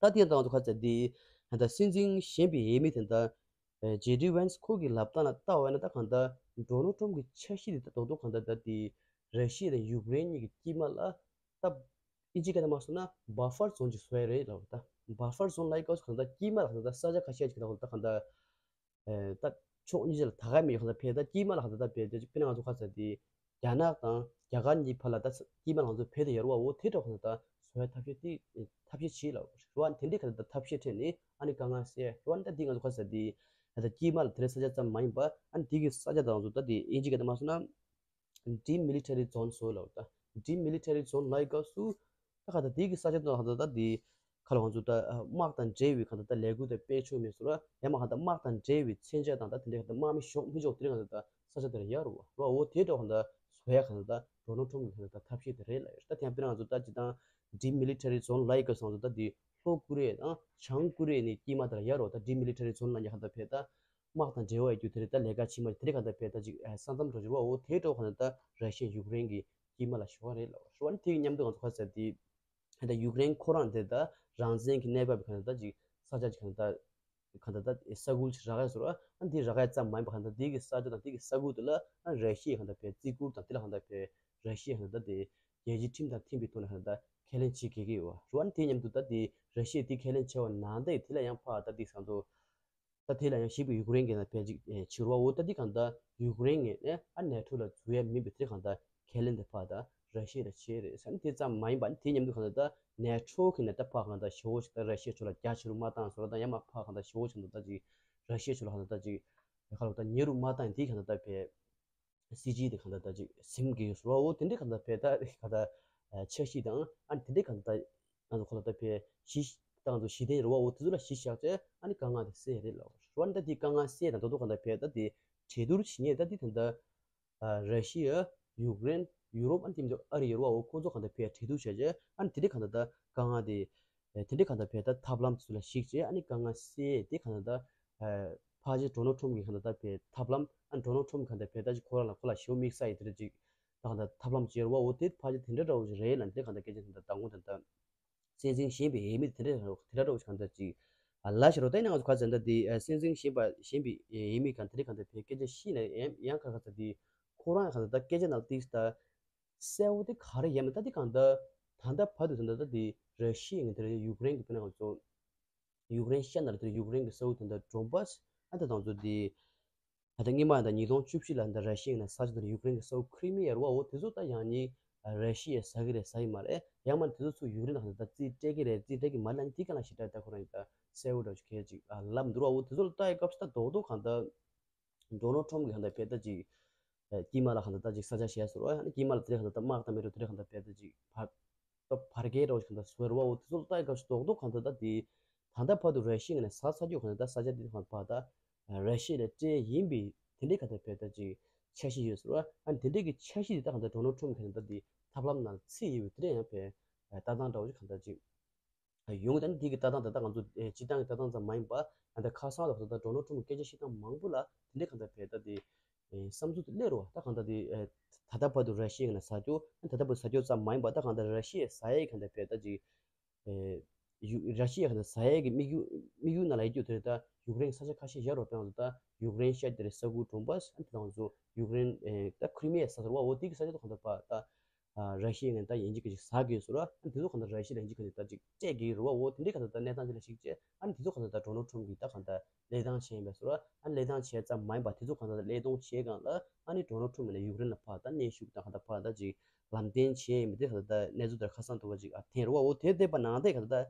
ད་དེ་ད་ང་ཚོ་ཁ་ཚ་དེ་ད་སྲིད་འཛིན་གཞོན་པའི་འོས་མི་དེ་ད་ཇེ་ཌི་ཝན་སི་ཁོ་གི་ལབ་སྟངས་ལ་ལྟ་བ་ཡིན་ན་ད་གང་ལྟར་ཌོ་ནལ་ཊམ་གི་འཆར་གཞི་དེ་ད་རྡོག་རྡོག་གང་ལྟར་ད་དེ་ར་ཤི་ཡ་དང་ཡུཀ་རེན་གཉིས་ཀྱི་དཀྱིལ་མ་ལ་ད་ཨིན་ཇི་སྐད་ནང་མ་སོང་ན་བྷ་ཕར་ཛོན་ཅིག་བཟོ་ཡ་རེད་ལབ། ད་བྷ་ཕར་ཛོན་ལབ་སྐབས་སུ་གང་ལྟར་དཀྱིལ་མ་ལ་གང་ལྟར་ས་ཆ་ཁ་ཤས་ཅིག་ལ་གང་ལྟར་གང་ལྟར་ཨེ་ད་ཕྱོགས་གཉིས་ཆ་ལ་ད་ག་མེད་གང་ལྟར་བལ་ད་དཀྱིལ་མ་ལ་གང་ལྟར་ད་བལ་ད་དཔེར་ན་ང་ཚོ་ཁ་ཚ་དེ་རྒྱ་ནག་དང་རྒྱ་གར་གཉིས་བར་ལ་ད་དཀྱིལ་མ་ལ་ང་ཚོ་བལ་ད་ཡོད་རེད་བ། འོ་དེ་འདྲ་གང་ལྟར་བཟོ་ཡ་ཐབས་ཤེས་དེ་ཐབས་ཤེས་བྱེད་ལབ་རེད་བ། དེ་འདྲའི་གང་ལྟར་ཐབས་ཤེས་ཁྲིད་ནས་ཨ་ནི་དཀའ་ངལ་སེལ་རེད་བ། ད་འདི་ང་ཚོ་ཁ་ཚ་དེ་ད་དཀྱིལ་མ་ལ་དེ་རིང་ས་ཆ་ཙམ་མ་ཡིན་པ་ཨ་ནི་དེ་གི་ས་ཆ་དང་ང་ཚོ་ད་དེ་ཨིན་ཇི་སྐད་ནང་མ་སོང་ན། ཌི་མི་ལི་ཊ་རི་ཛོན་བཟོ་ལབ། ད་ཌི་མི་ལི་ཊ་རི་ཛོན་ལབ་སྐབས་སུ་ད་ག་ད་དེ་གི་ས་ཆ་དང་ད་ད་དེ་ཁ་ལ་ང་ཚོ་ད་དམག་དང་འབྲེལ་བའི་ག་ད་ད་ལས་འགུལ་དང་སྤེལ་ཆོག་མེད་སོ་ར་ཡང་མ་ག་ད་དམག་དང་འབྲེལ་བའི་མཚོན་ཆ་དང་ད་དེ་འདྲའི་ག་ད་དམག་མི་ཞོག་མི་ཞོག་དེ་རིང་ག་ད་ད་ས་ཆ་དེར་ཡར་རུ་བ་རོ་འོ་དེ་འདྲ་ག་ད་བཟོ་ཡ་ག་ད་ད་ཌོ་ནལ་ཊམ་གི་ག་ད་ད་ཐབས་ཤེས་དེ་རེད་ལབ་ཡོད། ད་དེ་ཡང་དཔེར་ན་ང་ཚོ་ད་ཇི་ལྟར་ཌི་མི་ལི་ཊ་རི་ཛོན་ལབ་སྐབས་སུ་ང་ཚོ་ད་དེ་ལྷོ་ཀོ་རི་ཡ་དང་བྱང་ཀོ་རི་ཡ་ནས་དཀྱིལ་མ་དེར་ཡར་རུ་བ། ད་ཌི་མི་ལི་ཊ་རི་ཛོན་ལབ་ཡ་ག་ད་བལ་ད། དམག་དང་འབྲེལ་བ་ཡོད་རྒྱུ་དེ་རེད། ད་ལས་ཀ་ཕྱི་མ་དེ་རེད་གང་ལྟར་བལ་ད་ཅིག་ས་མཚམས་འགྲོ་རྒྱུ་རེད་བ། འོ་དེའི་འཕྲོ་གང་ལྟར་ད་ར་ཤི་ཡ་ཡུཀ་རེན་གྱི་དཀྱིལ་མ་ལ་ཞོག་རེད་ལབ་རེད་བ། དེ་གི་མཉམ་དུ་ང་ཚོ་ཁ་ཚ་དེ་ད་ཡུཀ་རེན་ཁོ་རང་དེ་ད་རང་བཙན་གྱི་གནས་བབ་གང་ལྟར་ད་ཅིག་ས་ཆ་ཅིག་གང་ལྟར་གང་ལྟར་ད་ས་ཁུལ་ཅིག་རག་ཡ་བཟོ་ར་ཨ་འདི་རག་ཡ་ཙམ་མ་ཡིན་པ་གང་ལྟར་དེ་གི་ས་ཆ་དང་དེ་གི་ས་ཁུལ་དེ་ལ་ཨ་ར་ཤི་ཡ་གང་ལྟར་བལ་བརྩི་བཀུར་དང་དེ་ལ་གང་ལྟར་བལ་ར་ཤི་ཡ་གང་ལྟར་དེ་རྒྱལ་སྤྱིའི་ཁྲིམས་དང་མཐུན་པའི་ཐོག་ནས་གང་ལྟར་ཁས་ལེན་བྱེད་དགོས་ཀྱི་ཡོད་བ་རེད་བ། ཨ་ནི་དེ་མཉམ་དུ་ད་དེ་ར་ཤི་ཡ་དེ་ཁས་ལེན་བྱས་པ་ནང་དེ་དེ་ལ་ཡང་ཕར་ད་དེ་ས་མཚམས་ད་དེ་ལ་ཡང་ཞིག་པའི་ཡུཀ་རེན་གྱི་ནང་ཕལ་ཆེར་ཕྱིར་བ་འོ་ད་དེ་གང་ལྟར་ཡུཀ་རེན་ངོས་ནས་ཨ་ནེ་ཊོ་ལ་འཛུལ་ཡ་མིན་པའི་དེ་གང་ལྟར་ཁས་ལེན་དེ་ཕར་ད་ར་ཤི་ཡ་ལ་བྱས་རེད་ཟེར། ཨ་ནི་དེ་ཙམ་མ་ཡིན་པ་ཨ་ནི་དེ་མཉམ་དུ་གང་ལྟར་ད་ནེ་ཊོ་གི་ནས་ད་ཕར་གང་ལྟར་ཞེ་པོ་ཞིག་ད་ར་ཤི་ཡ་ཕྱོགས་ལ་རྒྱ་ཆེ་རུ་མ་བཏང་ཟེར་བ་དང་ཡང་མ་ཕར་གང་ལྟར་ཞེ་པོ་ཞིག་ད་ཅིག་ར་ཤི་ཡ་ཕྱོགས་ལ་གང་ལྟར་ད་ཅིག་ཁ་ལོ་ད་ཉེ་རུ་མ་བཏང་ཡིན་དེ་གང་ལྟར་ད་ཕལ་སྲིད་ཇུས་དེ་གང་ལྟར་ད་ཅིག་ཟིན་གྱི་ཡོད་ཟེར་བ། འོ་དེ་འདྲའི་གང་ལྟར་ཕལ་ད་གང་ལྟར་འཆར་གཞི་དང་ཨ་ནི་དེ་འདྲའི་གང་ལྟར་ང་ཚོ་ཁོ་ལ་ད་ཕལ་གཞི་ད་ང་ཚོ་གཞི་རྟེན་རེད་བ། འོ་དེ་ཚོ་ལ་གཞི་བཞག་བྱས་ཨ་ནི་དཀའ་ངལ་དེ་སེལ་རེད་ལབ་རེད་བ། ད་དེ་དཀའ་ངལ་སེལ་དང་ད་དུང་གང་ལྟར་ཕལ་ད་དེ་གྲོས་བསྡུར་བྱེད་མཁན་ད་དེ་ད་ལྟ་ར་ཤི་ཡ་ཡུཀ་རེན་ཡུ་རོབ་ཨ་ནི་དེ་མིན་ཨ་རི་ཡོད་རེད་བ། འོ་ཁོ་ཚོ་གང་ལྟར་ཕལ་གྲོས་བསྡུར་བྱས་བྱས་ཨ་ནི་དེ་འདྲའི་གང་ལྟར་ད་དཀའ་ངལ་དེ་དེ་འདྲའི་གང་ལྟར་ཕལ་ད་ཐབས་ལམ་དེ་ཚོ་ལ་གཞིགས་བྱས་ཨ་ནི་དཀའ་ངལ་སེལ་དེ་གང་ལྟར་ད་ཕལ་ཆེར་ཌོ་ནལ་ཊམ་གྱི་གང་ལྟར་ད་ཕལ་ཐབས་ལམ་ཨ་ནི་ཌོ་ནལ་ཊམ་གང་ལྟར་ཕལ་ད་ཅིག་ཁོ་རང་ལ་ཁོ་ལ་ཞེ་པོ་དམིགས་བསལ་ཡི་དེ་འདྲ་ཅིག་ད་གང་ལྟར་ཐབས་ལམ་བྱས་རེད་བ། འོ་དེ་ཕལ་ཆེར་དེ་འདྲ་འདྲ་བོ་ཞིག་རེད་ལབ་དེ་གང་ལྟར་སྐད་ཆ་དེ་འདྲ་ད་དགོངས་དེ་འདྲ། སྲིད་འཛིན་གཞོན་པའི་འོས་མི་དེ་འདྲ་དེ་འདྲ་འདྲ་བོ་ཞིག་གང་འདྲ་ཅིག་ལབ་ཤེས་རོགས། ད་ཡིན་ན་ང་ཚོ་ག་ཚོད་འདྲ་དེ་སྲིད་འཛིན་གཞོན་པ་གཞོན་པའི་འོས་མི་གང་དེ་འདྲ་གང་འདྲ་བའི་སྐད་ཆ་ཤེས་ན་ཡང་ཡང་ག་ག་ཚོད་དེ་ཁོ་རང་གང་འདྲ་ད་སྐད་ཆ་ནང་ཏིག་ད་གསལ་བོ་དེ་ག་རེ་ཡིན་མིན་ད་དེ་གང་འདྲ་ད་ལྟ་བར་དུ་དེ་འདྲ་ད་དེ་ར་ཤི་ཡ་ངན་དེ་འདྲ་ཡུཀ་རེན་གི་དཔེར་ན་ང་ཚོ་ཡུཀ་རེན་ཤར་ནང་ལ་དེ་ཡུཀ་རེན་གི་ས་ཁུལ་དེ་འདྲ་ཌོན་བྷ་སི་ཨ་ད་དང་ཚོ་དེ། ད་ལྟ་སྔོན་མ་ཡང་ད་ཉིས་སྟོང་བཅུ་བཞི་ལ་ད་ར་ཤི་ཡ་ནས་ས་ཆ་དེར་ཡུཀ་རེན་གྱི་ས་ཁུལ་ཁི་རི་མི་ཡ་རེད་བ། འོ་དེ་ཚོ་ད་ཡང་ནི་ར་ཤི་ཡས་ཟ་གི་རེད་ཟ་ཡི་མ་རེད། ཡང་མ་དེ་ཚོ་ཚུར་ཡུཀ་རེན་ལ་ད་རྩིས་སྤྲད་ཀྱི་རེད་རྩིས་སྤྲད་ཀྱི་མ་རེད་ལབ་ནི་དེ་ག་ལ་ཞེ་དྲག་ད་ཁོ་རང་ཡིན་ད་གསལ་བོ་འདྲ་བོ་ཞིག་གལ་ཅིག་ལབ་མི་འདུག་ར། འོ་དེ་ཚོ་ལ་ལྟ་ཡི་སྐབས་སུ་ད་རྡོག་རྡོག་གང་ལྟར་ཌོ་ནལ་ཊམ་གྱི་གང་ལྟར་བལ་ད་ཅིག་དཀྱིལ་མ་ལ་གང་ལྟར་ད་ཅིག་ས་ཆ་བཞག་ཟེར་བ་ཡང་ནི་དཀྱིལ་མ་ལ་དེ་རེད་གང་ལྟར་ད་དམག་དང་མི་རེད་དེ་རེད་གང་ལྟར་བལ་ད་ཅིག་བར་ད་བར་བརྒལ་འདྲ་བོ་ཞིག་གང་ལྟར་བཟོས་རེད་བ། འོ་དེ་ཚོ་ལ་ལྟ་ཡི་སྐབས་སུ་རྡོག་རྡོག་གང་ལྟར་ད་དེ་ད་ལྟ་བར་དུ་ར་ཤི་ཡ་ནས་ཟ་ས་རྒྱུ་གང་ལྟར་ད་ས་ཆ་དེ་གང་ལྟར་ད་ར་ཤི་ཡ་ལ་སྤྲད་ཡིན་པའི་དེ་འདྲའི་གང་ལྟར་བལ་ད་ཅིག་འཆར་གཞི་ཡོད་ཟེར་བ། ཨ་ནི་དེ་འདྲའི་གི་འཆར་གཞི་དེ་ད་གང་ལྟར་ཌོ་ནལ་ཊམ་གང་ལྟར་དེ་ཐབས་ལམ་ནང་ཚུད་ཡོད་པའི་དེ་འདྲ་ཡང་བལ་ལྟ་སྟངས་འདྲ་བོ་ཞིག་གང་ལྟར་ཅིག་ ཡོང་གི། ད་ནི་དེ་གི་ལྟ་སྟངས་དེ་ད་ང་ཚོ་ཨེ་སྤྱིར་བཏང་གི་ལྟ་སྟངས་ཙམ་མ་ཡིན་པ། ད་ལྟ་ཁ་སང་ལ་ད་ལྟ་ཌོ་ནལ་ཊམ་གྱི་སྐད་ཆ་བཤད་སྟངས་མང་པོ་ལ་དེ་འདྲའི་གང་ལྟར་བས་ད་དེ་ཨེ་བསམ་ཚུལ་དེ་སླེབས་རེད་བ། ད་གང་ལྟར་དེ་ཨེ་ད་ལྟ་བར་དུ་ར་ཤི་ཡའི་ནས་ཟ་རྒྱུ། ད་ལྟ་བར་དུ་ཟ་རྒྱུ་ཙམ་མ་ཡིན་པ། ད་གང་ལྟར་ར་ཤི་ཡས་ཟ་ཡས་གང་ལྟར་བས་ད་ཅིག་ཨེ་ཡུ་ར་ཤི་ཡས་གང་ལྟར་ཟ་ཡས་ཀྱི་དམིགས་ཡུལ་དམིགས་ཡུལ་ནང་ལ་ཡོད་རྒྱུ་དེ་རེད། ད་ཡུཀ་རེན་ས་ཆ་ཁ་ཤས་བཞག་རོགས་པའི་ནང་དུ། ད་ཡུཀ་རེན་ཤར་དེ་རེད། ས་ཁུལ་གྲོང་པ་ཨ་དེ་དང་ཚོ་ཡུཀ་རེན་ཨེ་ད་ཁི་རི་མི་ཡ་ཟ་ཟེར་བ། འོ་དེ་གི་ས་ཆ་དེ་གང་ལྟར་བ་ད། ཨ་ར་ཤི་ཡ་ནས་ད་ཡིན་གཅིག་གིས་ཟ་དགོས་ཟེར་བ། ཨ་དེ་ཚོ་གང་ལྟར་ར་ཤི་ཡ་ལ་ཡིན་གཅིག་གིས་ད་ཅིག་སྤྲད་ཀྱི་རེད་བ། འོ་དེ་འདྲའི་གང་ལྟར་ད་གནས་སྟངས་ཅིག་ལ་གཞིགས་བྱས། ཨ་ནི་དེ་ཚོ་གང་ལྟར་ད་ཌོ་ནལ་ཊམ་གིས་ད་གང་ལྟར་གླེང་སྟངས་བྱས་ཡིན་པས་ཟེར་བ། ཨ་ནི་གླེང་སྟངས་བྱས་ཙམ་མ་ཡིན་པ། དེ་ཚོ་གང་ལྟར་གླེང་སྟངས་བྱས་སྒང་ལ་ཨ་ནི་ཌོ་ནལ་ཊམ་ནས་ཡུཀ་རེན་ལ་ཕར་ད་གནོན་ཤུགས་དང་གང་ལྟར་ཕར་ད་ཅིག་ལམ་སྟོན་བྱས་ཡིན་པ་དེ་གང་ལྟར་ད་གནས་ཚུལ་དེར་ཁ་སང་ཐུག་པ་ཅིག་ཨ་ཐོན་རེད་བ། འོ་དེ་བསྡད་པ་ནང་བསྡད་གང་ལྟར་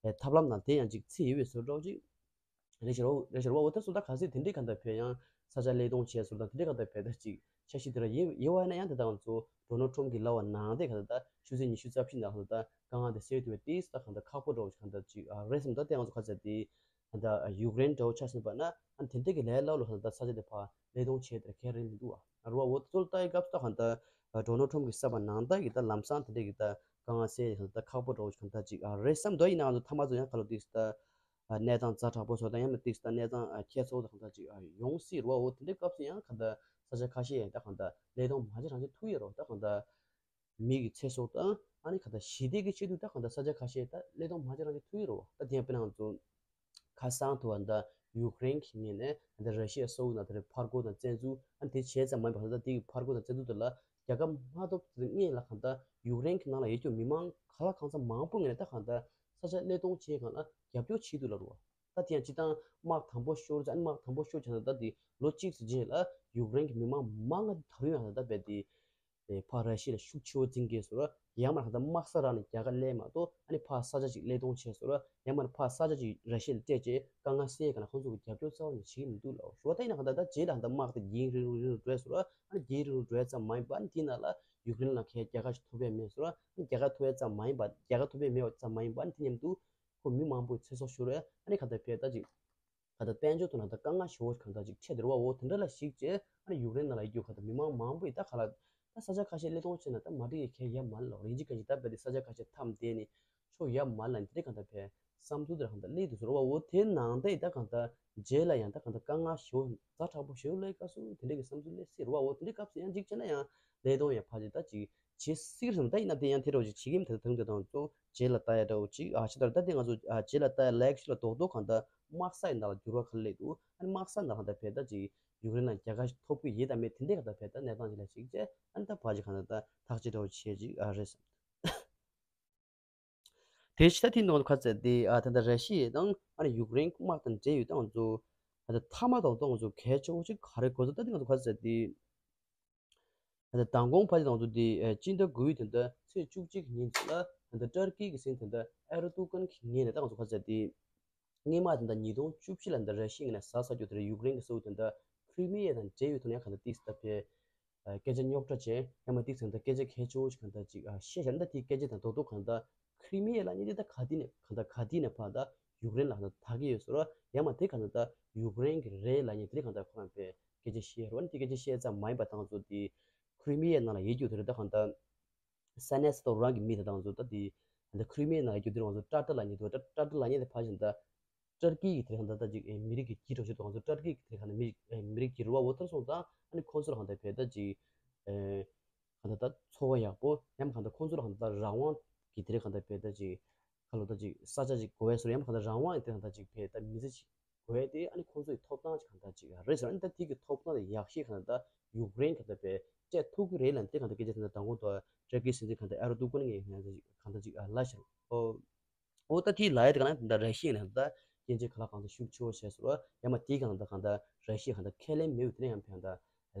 ད་ཐབས་ལམ་ནང་དེ་ཡང་ཅིག་ཚིག་ཡོད་པའི་བཟོ་འདྲ་བོ་ཅིག་རེད་ཤག་རོ། རེད་ཤག་རོ། འོ་ད་སོ་ད་ག་ཚོད་དེ་འདྲའི་གང་ལྟར་བས་ཡང་ས་ཆ་གླེང་སྟངས་བྱས་ཟེར་དང་དེ་འདྲའི་གང་ལྟར་བས་ད་ཅིག་འཆར་གཞི་དེ་ར་ཡིན་ཡིན་བ་ན་ཡང་དེ་དང་ཚོ་ཌོ་ནལ་ཊམ་གྱིས་ལབ་པ་ནང་དེ་གང་ལྟར་ད་ཆུ་ཚོད་ཉི་ཤུ་རྩ་བཞི་ནང་གང་ལྟར་ད་དཀའ་ངལ་དེ་སེལ་ཐུབ་པའི་ཏིས་ད་གང་ལྟར་ཁག་པོ་འདྲ་བོ་ཅིག་གང་ལྟར་ཅིག་ཨ་རེད་བསམ། ད་དེ་ང་ཚོ་ག་ཚོད་དེ་གང་ལྟར་ཡུཀ་རེན་འདྲ་བོ་ཆ་བཞག་པ་ན་ཨ་དེ་འདྲའི་གི་ལས་སླ་པོ་ལ་གང་ལྟར་ས་ཆ་དེ་ཕར་གླེང་སྟངས་བྱས་དེ་གལ་རེད་མི་འདུག་ཨ། རེད་བ། འོ་ད་ཚོ་ལ་ལྟ་ཡི་སྐབས་སུ་ད་གང་ལྟར་ཌོ་ནལ་ཊམ་གྱིས་བསམ་པ་ནང་ལྟར་གྱི་ད་ལམ་སང་དེ་འདྲའི་གི་ད་དཀའ་ངལ་སེལ་གང་ལྟར་ཁག་པོ་འདྲ་བོ་ཅིག་གང་ལྟར་ཅིག་ཨ་རེད་བསམ། ད་ཡིན་ནའང་ཚོ་མཐའ་མ་ཚོ་ཡང་ག་ལོ་ཏིས་ད། ཨ་གནས་སྟངས་ཛ་དྲག་པོ་བཟོ་སྟངས་ཡང་མིན་ཏིག་ད་གནས་སྟངས་ཨ་ཁྱད་མཚར་པོ་དང་གང་ལྟར་ཅིག་ཨ་ཡོང་སྲིད་རོ། འོ་དེ་འདྲའི་སྐབས་སུ་ཡང་གང་ལྟར་ས་ཆ་ཁ་ཤས་ད་གང་ལྟར་གླེང་སྟངས་མང་ཆེ་རང་བཞིན་ཐུག་ཡོད་རོ། ད་གང་ལྟར་མི་གི་ཚེ་སྲོག་དང་ཨ་ནི་གང་ལྟར་ཞི་བདེ་གི་ཆེད་དུ་ད་གང་ལྟར་ས་ཆ་ཁ་ཤས་ད་གླེང་སྟངས་མང་ཆེ་རང་བཞིན་ཐུག་ཡོད་རོ། ད་དེ་ཡང་དཔེར་ན་ང་ཚོ་ཁ་སང་དུ་བ་ད་ཡུཀ་རེན་གྱི་ངོས་ནས་ད་ར་ཤི་ཡ་སོགས་ན་ད་རེ་ཕར་རྒོལ་དང་བཙན་འཛུལ་ཨ་ནི་དེ་བྱས་ཙམ་མ་ཡིན་པར་ད་དེ་གི་ཕར་རྒོལ་དང་བཙན་འཛུལ་དེ་ལ་རྒྱལ་ཁབ་དམག་སྟོབས་དེ་སྔོན་ལ་གང་ལྟར་ཡུཀ་རེན་གྱི་ནང་ལ་ཡོད་རྒྱུ་མི་མང་གང་ལ་གང་འཚམ་མང་པོ་ངོས་ནས་ད་གང་ལྟར་ས་ཆ་གླེང་སྟངས་བྱས་སྒང་ལ་རྒྱབ་སྐྱོར་བྱེད་དུས་ལ་རོ། ད་དེ་ཡང་སྤྱིར་བཏང་དམག་དང་པོ་ཤོར་ཙང་དམག་དང་པོ་ཤོར་བྱས་ན་ད་དེ་ལོ་གཅིག་ཙམ་རྗེས་ལ་ཡུཀ་རེན་གྱི་མི་མང་མང་ང་ད་རུང་ཡང་ད་རྦད་དེ་ཕར་ར་ཤི་ཡ་ལ་ཤུགས་ཆེ་བོ་འཛིན་གྱི་ཟེར་རོ། ཡང་མིན་ན་ད་དམག་ས་རང་ནས་རྒྱལ་ཁ་ལེན་མ་གཏོགས་ཨ་ནི་ཕར་ས་ཆ་ཅིག་གླེང་སྟངས་བྱས་ཟེར་རོ། ཡང་མིན་ན་ཕར་ས་ཆ་ཅིག་ར་ཤི་ཡ་ལ་སྤྲད་བྱས་དཀའ་ངལ་སེལ་ག་ན་ཁོང་ཚོ་གི་རྒྱབ་སྐྱོར་རྩ་བ་ནས་བྱེད་ཀྱི་མི་འདུག་ལབ་རོ། ད་ཡིན་ན་གང་ལྟར་ད་རྗེས་ལ་ད་དམག་དེ་རྒྱུན་རིང་རིང་རིང་འགྲོ་ཟེར་རོ། ཨ་ནི་རྒྱུན་རིང་རིང་འགྲོ་ཙམ་མ་ཡིན་པ་ཨ་ནི་དེ་ནང་ལ་ཡུཀ་རེན་ལ་ཁའི་རྒྱལ་ཁ་ཞིག་ཐོབ་པའི་མེད་ཟེར་རོ། ཨ་ནི་རྒྱལ་ཁ་ཐོབ་པའི་ཙམ་མ་ཡིན་པ་རྒྱལ་ཁ་ཐོབ་པའི་མེད་པ་ཙམ་མ་ཡིན་པ་ཨ་ནི་དེ་མཉམ་དུ་ཁོ་མི་མང་པོའི་ཚེ་སྲོག་ཤོར་རེད། ཨ་ནི་གང་ལྟར་བས་ད་ཅིག་གང་ལྟར་དཔལ་འབྱོར་དུ་ན་ད་དཀའ་ངལ་ཞེ་པོ་གང་ལྟར་ཅིག་འཕྲད་དེ་རེད་བ། འོ་དེ་འདྲ་ལ་གཞིགས་བྱས་ཨ་ནི་ཡུཀ་རེན་ནང་ལ་ཡོད་རྒྱུ་གང་ལྟར་མི་མང་མང་པོ་ཡིས་ད་ག་ལ་ད་ས་ཆ་ཁ་ཤས་གླེང་སྟངས་བྱས་ན་ད་མ་འགྲིག་གི་ཁྱད་ཡ་མ་ལ་རིན་ཅི་གང་ཅི་ད་བས་དེ་ས་ཆ་ཁ་ཤས་ཐམས་བསྡད་ནས་ཆོ་ཡ་མ་ལ་དེ་འདྲ་གང་ལྟར་བས་བསམ་ཚུལ་དེ་གང་ལྟར་སླེབས་འདུག་ཟེར་བ། འོ་དེ་ནང་བསྡད་ད་གང་ལྟར་རྗེས་ལ་ཡང་ད་གང་ལྟར་དཀའ་ངལ་ཞེ་པོ་ཛ་དྲག་པོ་ཞེ་པོ་སླེབས་སྐབས་སུ་དེ་འདྲ་གི་བསམ་ཚུལ་སླེབས་སྲིད་རེད་བ། འོ་དེ་འདྲའི་སྐབས་སུ་ཡང་འཇིགས་བྱས་ན་ཡང་གླེང་སྟངས་ཡང་ཕལ་ཆེར་ད་ཅིག་བྱེད་སྲིད་ཀྱི་རེད་བསམ། ད་ཡིན་ན་དེ་ཡང་དེ་འདྲ་བོ་ཅིག་བྱེད་ཀྱི་མི་འདུག་ད་དུང་དེ་དང་ཚོ་རྗེས་ལ་ལྟ་ཡ་འདྲ་བོ་ཅིག་ཨ་ཤི་ད་ད་དེ་ང་ཚོ་ཨ་རྗེས་ལ་ལྟ་ཡ་ལེགས་ཤོས་ལ་རྡོག་རྡོག་གང་ལྟར་དམག་ས་ཡི་ནང་ལ་འགྱུར་བ་ག་རེ་སླེབས་འདུག་ཨ་ནི་དམག་ས་ནང་ལ་ད་བས་ད་ཅིག་ཡུཀ་རེན་ལ་རྒྱལ་ཁ་ཐོབ་ཀྱི་ཡོད་དམ་མེད་དེ་འདྲའི་གང་ལྟར་བས་ད་གནས་སྟངས་ཅིག་ལ་གཞིགས་བྱས་ཨ་ནི་ད་ཕལ་ཆེར་གང་ལྟར་ད་ཐག་གཅོད་འདྲ་བོ་བྱེད་ཅིག་ཨ་རེད་བསམ། དེ་ཕྱི་ད་ཐེངས་ནང་ཁ་ཚ་དེ་ཨ་ད་ལྟ་ར་ཤི་ཡ་དང་ཨ་ནི་ཡུཀ་རེན་དམག་དང་འབྲེལ་ཡོད་སྟངས་ཚོ་ཨ་ད་མཐའ་མ་དང་སྟངས་ཚོ་གལ་ཆེ་བོ་ཅིག་ག་རེ་གོ་ཚོད་ད་ཐེངས་ང་ཚོ་ཁ་ཚ་དེ་ཨ་ད་མདང་དགོང་ཕ་ཅི་དང་ཚོ་དེ་ཨ་སྤྱི་ཟླ་དགུ་པའི་དེ་ད་ཚེས་བཅུ་གཅིག་ཉིན་ཚོ་ལ་ཨ་ད་ཏར་ཀི་གི་སྲིད་འཛིན་དེ་ད་ཨེར་ཏུ་ཀན་གྱི་ངོས་ནས་ད་ང་ཚོ་ཁ་ཚ་དེ་སྔོན་མ་དེ་ད་ཉིས་སྟོང་བཅུ་བཞི་ལ་ད་ར་ཤི་ཡ་ནས་ཟ་ས་རྒྱུ་དེ་རེད། ཡུཀ་རེན་གྱི་ས་ཁུལ་དེ་ད་ཁི་རི་མི་ཡ་དང་འབྲེལ་ཡོད་ཐོག་ནས་གང་ལྟར་ཏིས་ད་བས་སྐད་ཆ་རྙོག་དྲ་བྱས་ཡང་མ་ཏིག་ཙམ་ད་སྐད་ཆ་གལ་ཆེ་བོ་ཞིག་གང་ལྟར་ཅིག་ཨ་བཤད་བཞག་ན་ད་དེའི་སྐད་ཆ་དང་རྡོག་རྡོག་གང་ལྟར་ཁི་རི་མི་ཡ་ལབ་མཁན་དེ་ད་ག་དུས་ནས་གང་ལྟར་ག་དུས་ནས་ཕར་ད་ཡུཀ་རེན་ལ་གང་ལྟར་ད་གི་ཡོད་ཟེར་བ། ཡང་མ་དེ་གང་ལྟར་ད་ཡུཀ་རེན་གྱི་རེད་ལབ་མཁན་དེ་གང་ལྟར་ཁོ་རང་པའི་སྐད་ཆ་བཤད་རོགས་ནི་དེ་སྐད་ཆ་བཤད་ཙམ་མ་ཡིན་པ་དང་ཚོ་དེ་ཁི་རི་མི་ཡའི་ནང་ལ་ཡོད་རྒྱུ་དེ་རེད། ད་གང་ལྟར་ས་གནས་སུ་རང་གི་མི་དེ་དང་ཚོ་ད་དེ་གང་ལྟར་ཁི་རི་མི་ཡའི་ནང་ལ་ཡོད་རྒྱུ་དེ་རང་ཚོ་ཏྲ་ཏྲ་ལབ་མཁན་དེ་ཏྲ་ཏྲ་ལབ་མཁན་དེ་ཕར་ཕྱིན་ད། ཏར་ཀི་གི་དེ་གང་ལྟར་ད་ཅིག་ཨེ་མི་རིགས་ཀྱི་དཀྱིལ་གྲོགས་ཤིག་ཏུ་ང་ཚོ་ཏར་ཀི་གི་དེ་གང་ལྟར་མི་རིགས་ཨེ་མི་རིགས་ཀྱི་རུ་བ་འོ་ཐར་སོང་ཙང་ཨ་ནི་ཁོང་ཚོ་ལ་གང་ལྟར་བས་ད་ཅིག་ཨེ་གང་ལྟར་ད་འཚོ་བ་ཡག་པོ་ཡང་གང་ལྟར་ཁོང་ཚོ་ལ་གང་ལྟར་རང་དབང་གི་དེ་གང་ལྟར་བས་ད་ཅིག་ཁ་ལོ་ད་ཅིག་ས་ཆ་ཅིག་དགོས་པའི་སོར་ཡང་གང་ལྟར་རང་དབང་གི་དེ་གང་ལྟར་ཅིག་བས་ད་མི་ཚེ་ཅིག་དགོས་ཏེ་ཨ་ནི་ཁོང་ཚོ་ཡི་ཐོབ་ཐང་ཅིག་གང་ལྟར་ཅིག་རེད་ཟེར། ཨ་ནི་ད་དེ་གི་ཐོབ་ཐང་དེ་ཡག་ཤོས་གང་ལྟར་ད་ཡུཀ་རེན་གང་ལྟར་བས་སྤྲད་ཐུབ་ཀྱི་རེད་ལབ་དེ་གང་ལྟར་སྐད་ཆ་དེ་འདྲ་དང་པོ་ད་ཏར་ཀི་སྲིད་འཛིན་གང་ལྟར་ཨེར་ཏུ་ཀན་ངས་གང་ལྟར་ཅིག་ལབ་ཤར་ཨོ། འོ་ད་དེའི་ལ་ཡ་དེ་ག་ན་ད་ར་ཤི་ཡ་ནས་ད་སྐྱོན་བརྗོད་ག་ལ་གང་ཚ་ཤུགས་ཆེ་བོ་བྱས་སོང་ར། ཡང་མ་དེའི་གང་ད་གང་ད་ར་ཤི་ཡ་གང་ད་ཁས་ལེན་མེད་པའི་དེ་ནས་ཡང་ཕན་ད་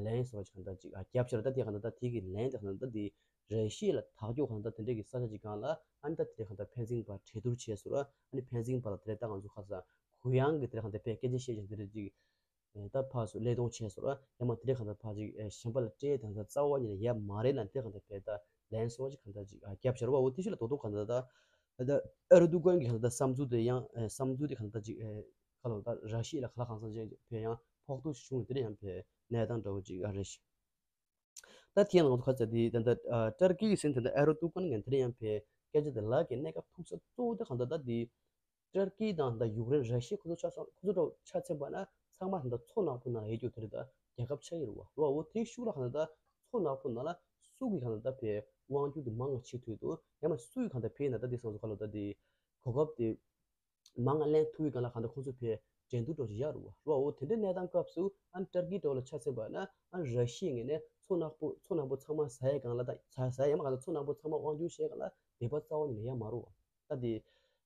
ལན་སོགས་གང་ད་ཅིག་ཨ་རྒྱབ་ཤར་ད་དེ་གང་ད་ད་དེ་གི་ལན་དེ་གང་ད་དེ་ར་ཤི་ཡ་ལ་ཐག་གཅོད་གང་ད་དེ་འདྲའི་གི་ས་ཆ་ཅིག་གང་ལ་ཨ་ནི་ད་དེ་གང་ད་ཕན་ཚུན་བར་གྲོས་བསྡུར་བྱས་སོང་ར། ཨ་ནི་ཕན་ཚུན་བར་ལ་དེ་རེད་ད་གང་ཚོ་ཁ་ས་གུ་ཡངས་གི་དེ་རེད་གང་ད་ཕན་སྐད་ཆ་བཤད་ཅིང་དེ་རེད་ཅིག་ད་ཕར་ཚུར་གླེང་སྟངས་བྱས་སོང་ར། ཡང་མ་དེ་འདྲའི་གང་ལྟར་ཕར་ཅིག་ཨེ་གཞན་པ་ལ་སྤྲད་དང་ད་རྩ་བ་ཉིད་ནས་ཡ་མ་རེད་ན་དེ་གང་ལྟར་ཕེ་ད་ལན་སོགས་ཅིག་གང་ལྟར་ཅིག་ཨ་རྒྱབ་ཤར་བ་འོ་དེ་ཤུ་ལ་རྡོག་རྡོག་གང་ལྟར་ད་ད་ཨ་རུ་དུ་ཀོན་གྱི་གང་ལྟར་བསམ་ཚུལ་དེ་ཡང་ཨེ་བསམ་ཚུལ་དེ་གང་ལྟར་ཅིག་ཨེ་ཁ་ལོ་ད་ར་ཤི་ཡ་ལ་ག་ལ་གང་ས་ཅིག་ཕེ་ཡང་ཕོག་ཐུག་བྱུང་དེ་ཡང་ཕེ་གནས་སྟངས་འདྲ་བོ་ཅིག་ཨ་རེད་ཤག་ད་དེ་ཡང་ང་ཚོ་ཁ་ཚ་དེ་ད་ད་ཨ་ཏར་ཀི་གི་སྲིད་འཛིན་ད་ཨ་རུ་དུ་ཀོན་ངན་དེ་ཡང་ཕེ་ སྐད་ཆ་དེ་ལབ་ཀྱི་གནད་འགག་ཐུག་ས་གཙོ་བོ་དེ་གང་ལྟར་ད་དེ། ཏར་ཀི་དང་ད་ཡུཀ་རེན། ར་ཤི་ཡ། ཁོ་ཚོ་ཆ་ཚང་། ཁོ་ཚོ་འདྲ་བོ་ཆ་མཚོན་པ་ན་ཚང་མ་ད་ལྟ་མཚོ་ནག་པོ་ནང་ཡོད་རྒྱུ་དེ་རེད། ད་རྒྱལ་ཁབ་ཆགས་ཀྱི་རེད་བ། རེད་བ། འོ་དེའི་ཤུགས་ལ་གང་ལྟར་ད་མཚོ་ནག་པོ་ནང་ལ་སུ་གིས་གང་ལྟར་ད་ཕར་དབང་སྒྱུར་དེ་མང་ང་བྱེད་ཐུབ་འདུག་ཡང་མ་སུ་གིས་གང་ལྟར་ཕར་ན་ད་དེ་སོང་ཙང་ག་ལ་ད་དེ་གོ་སྐབས་དེ་མང་ང་ལེན་ཐུབ་ཡོད་གང་ལ་གང་ལྟར་ཁོ་ཚོ་ཕར་འགྲན་བསྡུར་འདྲ་བོ་ཞིག་ཡོད་རེད་བ། རེད་བ། འོ་དེ་འདྲའི་གནས་སྟངས་སྐབས་སུ་ཨ་ནི་ཏར་ཀི་འདྲ་བོ་ལ་ཆ་མཚོན་པ་ན་ཨ་ནི་ར་ཤི་ཡའི་ངོས་ནས་མཚོ་ནག་པོ། མཚོ་ནག་པོ་ཚང་མ་ཟ་ཡས་སྒང་ལ། ད་ཟ་ཟ་ཡས་མ་གང་ལྟར་མཚོ་ནག་པོ་ཚང་མ་དབང་སྒྱུར་བྱས་སྒང་ལ་དད་པ་རྩ་བ་ཉིད་ནས་ཡོད་མ་རེད་བ། ད་དེ་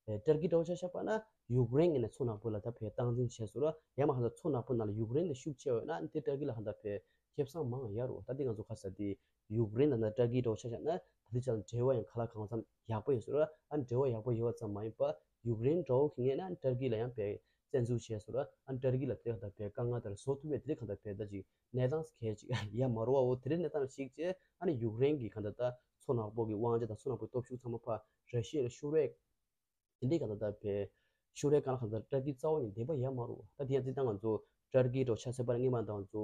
ཨེ་ཏར་ཀི་འདྲ་བོ་ཆ་བཞག་པ་ན་ཡུཀ་རེན་ངོས་ནས་མཚོ་ནག་པོ་ལ་ད་ཕར་སྟངས་འཛིན་བྱས་སོང་ར། ཡང་མ་གང་ལྟར་མཚོ་ནག་པོ་ནང་ལ་ཡུཀ་རེན་དེ་ཤུགས་ཆེ་བ་ཡོད་ན་ཨ་ནི་དེ་ཏར་ཀི་ལ་གང་ལྟར་ཕར་ཁེ་བཟང་མང་ང་ཡོད་རེད་བ། ད་དེ་ང་ཚོ་ག་རེ་ཟེར་དེ། ཡུཀ་རེན་དང་ད་ཏར་ཀི་འདྲ་བོ་ཆ་བཞག་ན་ད་ལྟའི་ཆ་ལ་འབྲེལ་བ་ཡང་གང་ལ་གང་འཚམ་ཡག་པོ་ཡོད་ཟེར་ར། ཨ་ནི་འབྲེལ་བ་ཡག་པོ་ཡོད་པ་ཙམ་མ་ཡིན་པ་ཡུཀ་རེན་འདྲ་བོ་གི་ངོས་ནས་ཨ་ནི་ཏར་ཀི་ལ་ཡང་ཕར་བཙན་འཛུལ་བྱས་ཟེར་ར། ཨ་ནི་ཏར་ཀི་ལ་དེ་གང་ལྟར་ཕར་དཀའ་ངལ་དེ་འདྲ་བཟོ་ཐུབ་པའི་དེ་འདྲ་གང་ལྟར་ཕར་ད་ཅིག་གནས་སྟངས་གལ་ཅིག་ཡོད་མ་རེད་བ། འོ་དེ་འདྲའི་གནས་སྟངས་ལ་གཞིགས་བྱས་ཨ་ནི་ཡུཀ་རེན་གྱི་གང་ལྟར་ད་མཚོ་ནག་པོ་གི་དབང་ཆ་དང་མཚོ་ནག་པོའི་སྟོབས་ཤུགས་ཚང་མ་ཕར་ར་ཤི་ཡ་ལ་ཤོར་བའི་དེ་འདྲའི་གང་ལྟར་ད་ཕར་ཤོར་བའི་སྒང་ལ་གང་ལྟར་ཏར་ཀི་རྩ་བ་ནས་དད་པ་ཡོད་མ་རེད། ད་དེ་ཡང་སྤྱིར་བཏང་ང་ཚོ་ཏར་ཀི་འདྲ་བོ་ཆ་མཚོན་པ་ན་སྔོན་མ་ད་ང་ཚོ་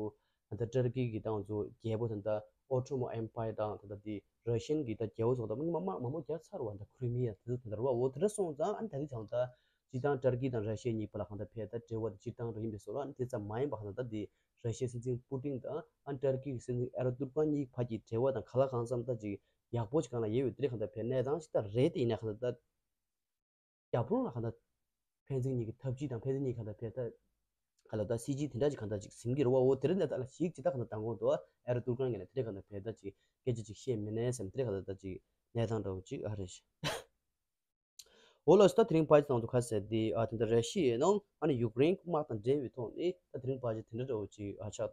ད་ལྟ་ཏར་ཀི་གི་ད་ང་ཚོ་རྒྱལ་པོ་ད་ལྟ་ཨོ་ཊོ་མན་ཨེམ་པ་ཡར་དང་ད་ལྟ་དེ་ར་ཤི་ཡན་གྱི་ད་རྒྱལ་པོ་ཚོ་ད་སྔོན་མ་མ་མང་པོ་རྒྱག་ཚར་བ། ད་ཁི་རི་མི་ཡ་དེ་ཚོ་དེ་འདྲ་རེད་བ། འོ་དེ་འདྲ་སོང་ཙང་ཨ་ནི་ད་རེས་ཀྱང་ད་སྤྱིར་བཏང་ཏར་ཀི་དང་ར་ཤི་ཡ་གཉིས་བར་ལ་གང་ལྟར་ཕར་ད་འབྲེལ་བ་དེ་སྤྱིར་བཏང་འདྲ་ཡིན་པའི་བཟོ་འདྲ། ཨ་ནི་དེ་ཙམ་མ་ཡིན་པ་གང་ལྟར་ད་དེ་ར་ཤི་ཡའི་སྲིད་འཛིན་པུ་ཏིན་དང་ཨ་ནི་ཏར་ཀི་གི་སྲིད་འཛིན་ཨེར་ཏུར་ཀན་གཉིས་བར་གྱི་འབྲེལ་བ་དང་གང་ལ་གང་འཚམ་ད་ཅིག་ཡག་པོ་ཅིག་སྒང་ལ་ཡོད་པའི་དེ་འདྲ་གང་ལྟར་ཕར་གནས་སྟངས་ཅིག་ད་རེད། དེ་ཡིན་ན་གང་ལྟར་ད་རྒྱབ་ལོགས་ལ་གང་ལྟར་ཕན་ཚུན་གཉིས་ཀྱི་འཐབ་ཇུས་དང་ཕན་ཚུན་གཉིས་གང་ལྟར་ཕར་ད་ག་ལ་ད་སྲིད་ཇུས་དེ་འདྲ་ཅིག་གང་ལྟར་ཅིག་ཟིན་གྱི་རེད་བ། འོ་དེ་འདྲ་གནས་སྟངས་ལ་གཞིགས་བྱས་ད་གང་ལྟར་མདང་དགོང་དུ་ཨེར་ཏུར་ཀན་ངོས་ནས་དེ་འདྲ་གང་ལྟར་ཕར་ད་ཅིག་སྐད་ཆ་ཅིག་བཤད་མེད་ནའི་བསམ། དེ་འདྲ་གང་ལྟར་ད་ཅིག་གནས་སྟངས་འདྲ་བོ་ཅིག་ཨ་རེད་ཤག་འོ་ལགས་སོ། ད་དེ་རིང་ཕར་ཅིག་ང་ཚོ་ག་རེ་ཟེར་དེ། ཨ་དེ་འདྲ་ར་ཤི་ཡའི་ནང་ཨ་ནི་ཡུཀ་རེན་དམག་དང་འབྲེལ་བའི་ཐོག་ནས་ད་དེ་རིང་ཕར་ཅིག་དེ་འདྲ་འདྲ་བོ་ཅིག་ཨ་ཆགས་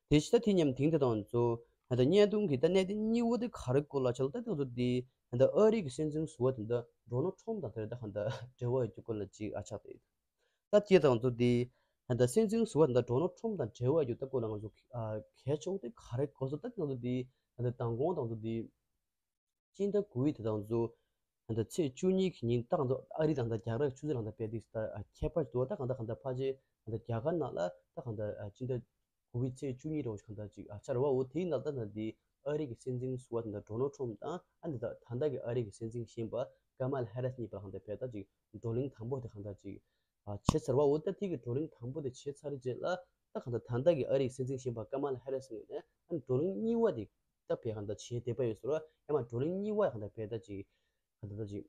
བསྡད་ཡོད། དེ་ཕྱི་ད་དེ་མཉམ་དེང་དེ་དང་ཚོ་ད་ལྟ་བརྙན་ཐུང་གི་ད་གནད་དོན་གཉིས་པོ་དེ་ག་རེ་སྐོར་ལ་ཆགས་ལ། ད་དེ་ཚོ་དེ་ད་ལྟ་ཨ་རི་གི་སྲིད་འཛིན་ཟུར་པ་དེ་ད་ཌོ་ནལ་ཊམ་དང་དེ་རེད། ད་གང་ལྟར་འབྲེལ་བ་ཡོད་རྒྱུ་སྐོར་ལ་ཅིག་ཨ་ཆགས་བསྡད་ཡོད། ད་དེ་དང་ཚོ་དེ་ད་ལྟ་སྲིད་འཛིན་ཟུར་པ་དེ་ད་ཌོ་ནལ་ཊམ་དང་འབྲེལ་བ་ཡོད་རྒྱུ་ད་སྐོར་ལ་ང་ཚོ་ཨ་གལ་ཆེ་བོ་དེ་ག་རེ་གོ་སོང་། ད་དེ་ཚོ་དེ་ད་ལྟ་མདང་དགོང་དང་ཚོ་དེ་སྤྱི་ཟླ་དགུ་པའི་དེ་དང་ཚོ་ད་ལྟ་ཚེས་བཅུ་གཉིས་ཀྱི་ཉིན་ད་གང་ལྟར་ཨ་རི་དང་ད་རྒྱ་གར་ཆུ་ཚོད་ལ་ད་ལྟ་ཕར་ཏིག་ད་ཁྱད་པར་འདུག་ད་གང་ལྟར་གང་ལྟར་ཕལ་ཆེར་ད་ལྟ་རྒྱ་གར་ནང་ལ་ད་གང་ལྟར་སྤྱི་ཟླ་དགུ་པའི་ཚེས་བཅུ་གཉིས་རེད་བ། གང་ལྟར་ཅིག་ཨ་ཆགས་རེད་བ། འོ་དེའི་ནང་ད་ད་འདི་ཨ་རི་གི་སྲིད་འཛིན་ཟུར་པ་ད་ལྟ་ཌོ་ནལ་ཊམ་དང་ཨ་ནི་ད་ད་ལྟ་གི་ཨ་རི་གི་སྲིད་འཛིན་གཞོན་པ་ཀ་མ་ལ་ཧེ་རི་སི་གཉིས་བར་གང་ལྟར་ཕར་ད་ཅིག་བགྲོ་གླེང་དང་པོ་དེ་གང་ལྟར་ཅིག་ཨ་བྱས་ཚར་བ། འོ་ད་དེ་གི་བགྲོ་གླེང་དང་པོ་དེ་བྱས་ཚར་རྗེས་ལ་ད་གང་ལྟར་ད་ལྟ་གི་ཨ་རི་གི་སྲིད་འཛིན་གཞོན་པ་ཀ་མ་ལ་ཧེ་རི་སི་ངོས་ནས་ཨ་ནི་བགྲོ་གླེང་གཉིས་པ་དེ་ད་ཕར་གང་ལྟར་བྱེད་འདོད་པ་ཡོད་ཟེར་བ། ཡང་མ་བགྲོ་གླེང་གཉིས་པ་གང་ལྟར་ཕར་ད་ཅིག་གང་ལྟར་ད་ཅིག་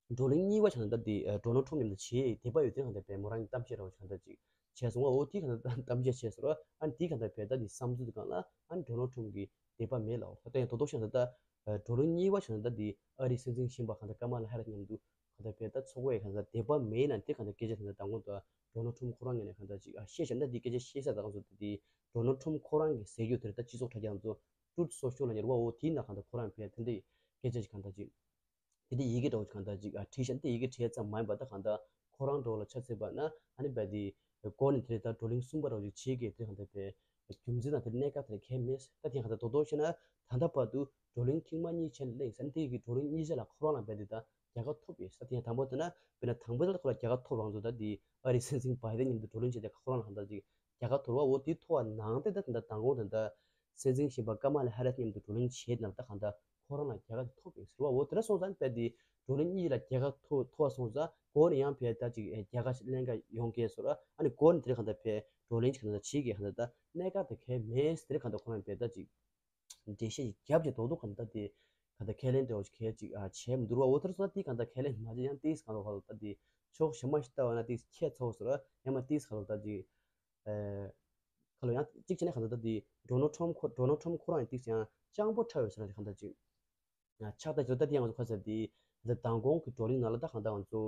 བགྲོ་གླེང་གཉིས་པ་གང་ལྟར་ད་དེ་ཨ་ཌོ་ནལ་ཊམ་མཉམ་དུ་བྱེད་འདོད་པ་ཡོད་དེ་གང་ལྟར་ཕར་མོ་རང་གི་གཏམ་བཤད་འདྲ་བོ་གང་ལྟར་ཅིག་བྱས་སོང་བ། འོ་དེ་གང་ལྟར་གཏམ་བཤད་བྱས་ཟེར་བ། ཨ་ནི་དེ་གང་ལྟར་ཕར་ད་དེ་བསམ་ཚུལ་དེ་སྒང་ལ་ཨ་ནི་ཌོ་ནལ་ཊམ་གི་འདོད་པ་མེད་ལབ། ད་ལྟ་ཡང་དོ་དོ་ཤང་ད་ལྟ་ཨ་བགྲོ་གླེང་གཉིས་པ་བྱས་ན་ད་འདི་ཨ་རིའི་སྲིད་འཛིན་གཞོན་པ་གང་ལྟར་ཀ་མ་ལ་ཧེ་རི་སི་མཉམ་དུ་གང་ལྟར་ཕར་ད་ཚོགས་པའི་གང་ལྟར་འདོད་པ་མེད་ན་དེ་གང་ལྟར་སྐད་ཆ་དེ་འདྲ་མདང་དགོང་དུ་ཌོ་ནལ་ཊམ་ཁོ་རང་ངོས་ནས་གང་ལྟར་ཅིག་ཨ་བཤད་བཞག་ན། འདི་སྐད་ཆ་བཤད་ས་དང་སོ་དེ་ཌོ་ནལ་ཊམ་ཁོ་རང་གི་ཟེར་རྒྱུ་དེར་ད་སྤྱི་ཚོགས་དྲ་རྒྱ་ཚོ་ཊུ་རུཐ་སོ་ཤལ་ལ་ཉར་བ། འོ་དེའི་ནང་གང་ལྟར་ཁོ་རང་ཕར་དེ་འདྲའི་སྐད་ཆ་ཞིག་གང་ལྟར་ཅིག་དེ་འདྲའི་ཡི་གེ་འདྲ་བོ་ཅིག་གང་ལྟར་ཅིག་ཨ་བྲིས་བཞག་ན། དེ་ཡི་གེ་བྲིས་ཙམ་མ་ཡིན་པ་ད་གང་ལྟར་ཁོ་རང་འདྲ་བོ་ལ་ཆ་མཚོན་པ་ན་ཨ་ནི་བ་དེ་འགོ་ནས་དེ་ད་བགྲོ་གླེང་གསུམ་པ་འདྲ་བོ་ཅིག་བྱེད་ཀྱི་དེ་གང་ལྟར་ཕར་རྒྱུ་མཚན་དང་དེ་གནད་འགག་དེ་གལ་མེད། ད་དེ་གང་ལྟར་དོ་དོ་བཤད་ན་ད་ལྟ་བར་དུ་བགྲོ་གླེང་ཐེངས་མ་གཉིས་ཆ་ནས་གླེང་ཟེར་ན། དེ་གི་བགྲོ་གླེང་གཉིས་ཆ་ལ་ཁོ་རང་ལ་བ་དེ་ད་རྒྱལ་ཁ་ཐོབ་ཡོད་ས། དེ་ཡང་དང་པོ་དེ་ན་དཔེར་ན་དང་པོ་དེ་ལ་ཁོ་ལ་རྒྱལ་ཁ་ཐོབ་རང་ཚོ་ད་དེ་ཨ་རིའི་སྲིད་འཛིན་བའི་ཌེན་མཉམ་དུ་བགྲོ་གླེང་བྱས་ཏེ་ཁོ་རང་ལ་གང་ལྟར་ཅིག་རྒྱལ་ཁ་ཐོབ་རེད་བ། འོ་དེ་ཐོབ་པ་ནང་དེ་ད་ད་མདང་དགོང་དེ་ད་སྲིད་འཛིན་གཞོན་པ་ཀ་མ་ལ་ཧེ་རི་སི་མཉམ་དུ་བགྲོ་གླེང་བྱས་ན་ད་གང་ལྟར་ཁོ་རང་ལ་རྒྱལ་ཁ་དེ་ཐོབ་ཡོད་ཟེར་བ། འོ་དེ་འདྲ་སོང་ཙང་ད་དེ་བགྲོ་གླེང་གཉིས་ལ་རྒྱལ་ཁ་ཐོབ་ཐོབ་པ་སོང་ཙང་འགོ་ནས་ཡང་ཕར་ད་ཅིག་རྒྱལ་ཁ་ཞིག་ལེན་ག་ཡོང་གི་ཟེར་བ། ཨ་ནི་འགོ་ནས་དེ་གང་ལྟར་ཕར་བགྲོ་གླེང་ཅིག་གང་ལྟར་བྱེད་ཀྱི་གང་ལྟར་ད་གནད་འགག་དེ་གལ་མེད་ཟེར། གང་ལྟར་ཁོ་རང་ཕར་ད་ཅིག་འགྲེལ་བཤད་ཅིག་བརྒྱབ་བྱས་དོག་དོག་གང་ལྟར་དེ་གང་ལྟར་ཁས་ལེན་འདྲ་བོ་ཞིག་གལ་ཅིག་ཨ་བྱས་མི་འདུག་བ། འོ་དེར་སོང་ན་དེ་གང་ལྟར་ཁས་ལེན་མ་བྱས་ཡང་ཏིས་གང་ལྟར་གང་ལྟར་དེ་ཕྱོགས་གཞན་མ་ཞིག་ལྟ་བ་ན་ཏིས་ཁྱད་མཚར་བོ་ཟེར་བ། ཡང་མ་ཏིས་གང་ལྟར་དེ་ཨ་གང་ལྟར་ཡང་གཅིག་བྱས་ན་གང་ལྟར་དེ་ཌོ་ནལ་ཊམ་ཁོ་ཌོ་ནལ་ཊམ་ཁོ་རང་ཡང་ཏིས་ཡང་སྤྱང་པོ་ཁྲ་བོ་ཟེར་ན་དེ་གང་ལྟར་ཅིག་ཨ་ཆགས་ད་ཅིག་ད་དེ་ཡང་ང་ཚོ་ཁ་ཟེར་དེ་ད་མདང་དགོང་གི་བགྲོ་གླེང་ནང་ལ་ད་གང་ལྟར་ང་ཚོ་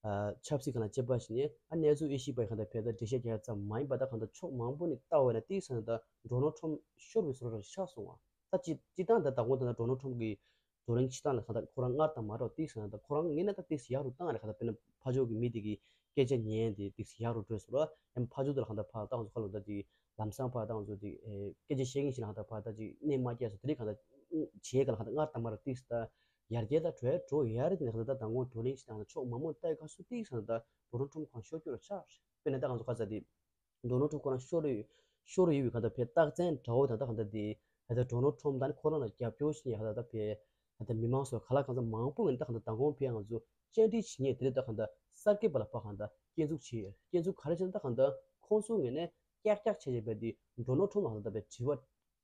ཨ་ཆབ་སྲིད་སྒང་ལ་དཔྱད་པ་ཞིག་ནས་ཨ་གནས་ཚུལ་དབྱེ་ཞིབ་པ་གང་ལྟར་ཕར་ད་འགྲེལ་བཤད་རྒྱག་ཙམ་མ་ཡིན་པ་ད་གང་ལྟར་ཕྱོགས་མང་པོ་ནས་ལྟ་བ་ན་ཏིས་ཟེར་ན་ད་ཌོ་ནལ་ཊམ་ཤོར་བའི་བཟོ་འདྲ་ཆགས་སོང་བ། ད་སྤྱི་སྤྱིར་བཏང་ད་མདང་དགོང་ད་ན་ཌོ་ནལ་ཊམ་གི་བགྲོ་གླེང་བྱེད་སྟངས་ལ་གང་ལྟར་ཁོ་རང་སྔར་དང་མ་འདྲ་བ་ཏིས་ཟེར་ན་ད་ཁོ་རང་ངོས་ནས་ད་ཏིས་ཡག་རུ་བཏང་རེད། གང་ལྟར་དཔེར་ན་ཕར་ཕྱོགས་ཀྱི་མི་དེ་གི་སྐད་ཆ་ཉན་དེ་ཏིས་ཡག་རུ་འགྲོ་ཟེར་བ། ཡང་ཕར་ཕྱོགས་དེ་ལ་གང་ལྟར་ཕར་ད་ང་ཚོ་ཁ་ལོ་ད་དེ་ལམ་སང་ཕར་ད་ང་ཚོ་དེ་ཨེ་སྐད་ཆ་བཤད་མཁན་ཞིག་ལ་གང་ལྟར་ཕར་ད་ཅིག་གནས་མ་སྐྱེལ་སོང་། དེ་རིགས་གང་ལྟར་བྱེད་གང་ལ་གང་ལྟར་སྔར་དང་མ་འདྲ་ཏིས་ད་ཡར་རྒྱས་ད་འགྲོ་ཡ་འགྲོ་ཡ་རེད། དེ་ནས་གང་ལྟར་ད་མདང་དགོང་བགྲོ་གླེང་བྱེད་སྟངས་ལ་ཕྱོགས་མང་པོ་ལྟ་ཡི་ག་སུ་ཏིས་ཟེར་ན་ད་ཌོ་ནལ་ཊམ་ཁོ་རང་ཤོར་རྒྱུ་ར་ཆགས་རེད། དཔེར་ན་ད་ང་ཚོ་ཁ་ཟེར་དེ་ཌོ་ནལ་ཊམ་ཁོ་རང་ཤོར་རེད། ཤོར་ཡོད་པའི་གང་ལྟར་ཕར་རྟགས་མཚན་འདྲ་བོ་དང་ད་གང་ལྟར་དེ་ད་ལྟ་ཌོ་ནལ་ཊམ་ད་ནི་ཁོ་རང་ལ་རྒྱབ་སྐྱོར་ཞིག་ཡ་གང་ལྟར་ད་ཕར་ ད་ལྟ་མི་མང་ཚོ་ག་ལ་གང་འཚམ་མང་པོ་ངོས་ནས་ད་གང་ལྟར་མདང་དགོང་ཕེབས་ང་ཚོ་བཅར་འདྲི་བྱེད་མཁན་དེ་རེད། ད་གང་ལྟར་གསར་འགོད་པ་ལ་ཕར་གང་ལྟར་སྐྱོན་འཛུགས་བྱས་ཡོད། སྐྱོན་འཛུགས་ག་རེ་བྱས་ན་ད་གང་ལྟར་ཁོང་ཚོ་ངོས་ནས་ཀྱག་ཀྱག་བྱས་བྱས་པ་དེ་ཌོ་ནལ་ཊམ་ལ་གང་ལྟར་བའི་དྲི་བ་